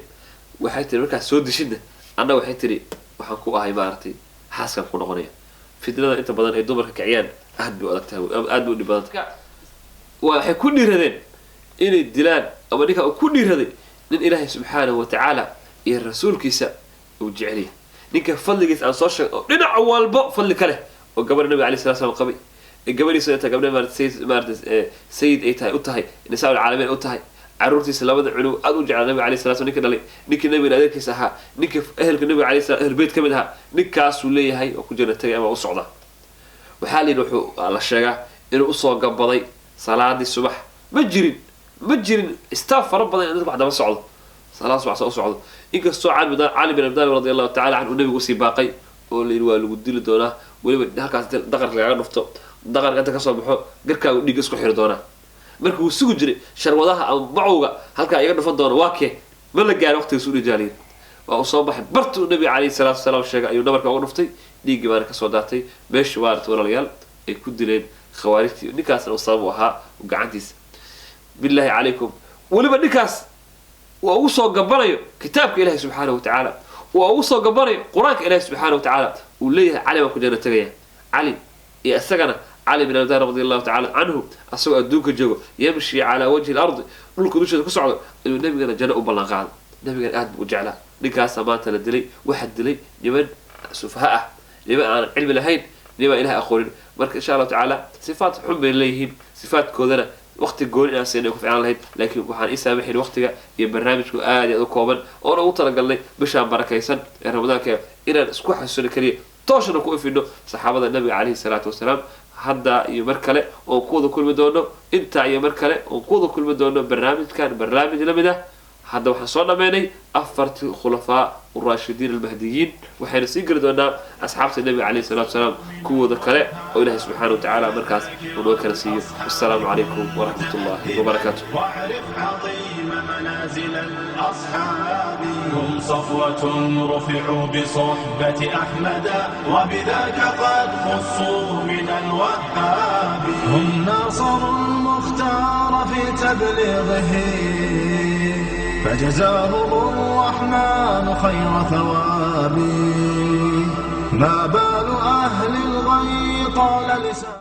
waxay tiri markaas soo dishidna anna waxay tiri waxaan ku ahay maaragtay xaaskan ku noqonaya. Fitnada inta badan ay dumarka kiciyaan Aad bay u adag tahay, aad bay u dhib badan tahay. Waxay ku dhiiradeen inay dilaan, ama ninkaa uu ku dhiiraday nin Ilaahay subxaanahu wa tacaala iyo rasuulkiisa uu jecelyahay, ninka fadligiisa aan soo sheegay oo dhinac walbo fadli ka leh, oo gabadha nabiga alayh salatu slam qabay, ee gabadhiisa ay tahay gabdha maarata sayid, maarata sayid ay tahay, u tahay nisaa alcaalamiin u tahay, caruurtiisa labada cunug aad u jeclaa nabiga alayh salatu, ninka dhalay, ninkii nabiga adeerkiisa ahaa, ninka ehelka nabiga alayh salam, ehl beyt ka mid ahaa, ninkaasuu leeyahay oo ku janna tagay ama u socda. Waxaa la yidhi, wuxuu la sheegaa inuu usoo gabaday salaadii subax. Ma jirin staff fara badan in dadka wax daba socdo, salaad subax soo u socdo, inkastoo Cali bin Abi Talib radi Allahu tacala canhu nabigu usii baaqay oo la yidhi waa lagu dili doonaa, weliba halkaas daqarka lagaga dhufto, daqarka inta kasoo baxo garkaagu dhiigga isku xiri doonaa. Marka wuu sugi jiray sharwadaha ama bacowga halkaa iga dhufan doono, waa kee ma la gaarin waqtigiisu udhijaaliyin. Waa uu soo baxay, bartuu nabiga calayhi salaatu wasalaam sheegay ayuu nabarka uga dhuftay, dhiiggii baana kasoo daatay meeshii. Waarata walaalayaal ay ku dileen khawaarijtii, ninkaasna uu sabab u ahaa gacantiisa. Billahi calaykum, weliba ninkaas waa ugu soo gabanayo kitaabka Ilahi subxaanahu wa tacaala, waa ugu soo gabanayo Qur-aanka Ilahi subxaana wa tacaala, uu leeyahay Cali baan ku janno tegaya. Cali iyo isagana, Cali bin Abi Talib radi Allahu tacala canhu, asagoo adduunka joogo, yamshi calaa wajhi lardi, dhulka dusheeda ku socdo, ayuu nabigana janno u ballan qaaday. Nabigana aad buu u jeclaa. Ninkaasa maanta la dilay. Waxaa dilay niman sufaha ah, niman aanan cilmi lahayn, niman Ilahay aqoonin. Marka insha Allahu tacaala sifaat xun bay leeyihiin, sifaatkoodana waqti gooni inaan siinay ku ficlaan lahayd, laakiin waxaan ii saamaxayn waqtiga iyo barnaamijku aad iyo aad u kooban oona ugu talagalnay bishaan barakaysan ee Ramadaanka inaan isku xasuusino keliya, tooshana ku ifino saxaabada nabiga calayhi salaatu wasalaam. Hadda iyo mar kale oon ku wada kulmi doono, intaa iyo mar kale oon ku wada kulmi doono barnaamijkan barnaamij la mid ah. Hadda waxaan soo dhameynay afartii khulafaa uraashidiin almahdiyiin, waxayna sii geli doonaa asxaabta nabiga calayhi salatu wasalaam kuwooda kale oo Ilahay subxaana wa tacaala markaas uu noo kala siiyo. Wassalaamu calaykum waraxmat ullahi wabarakaatu. واعرف عظيم منازل الأصحاب، هم صفوة رفعوا بصحبة أحمد، وبذاك قد خصوا من الوهاب. هم ناصروا المختار في تبليغه، فجزاهم الرحمن خير ثواب. ما بال أهل الغي طال لسان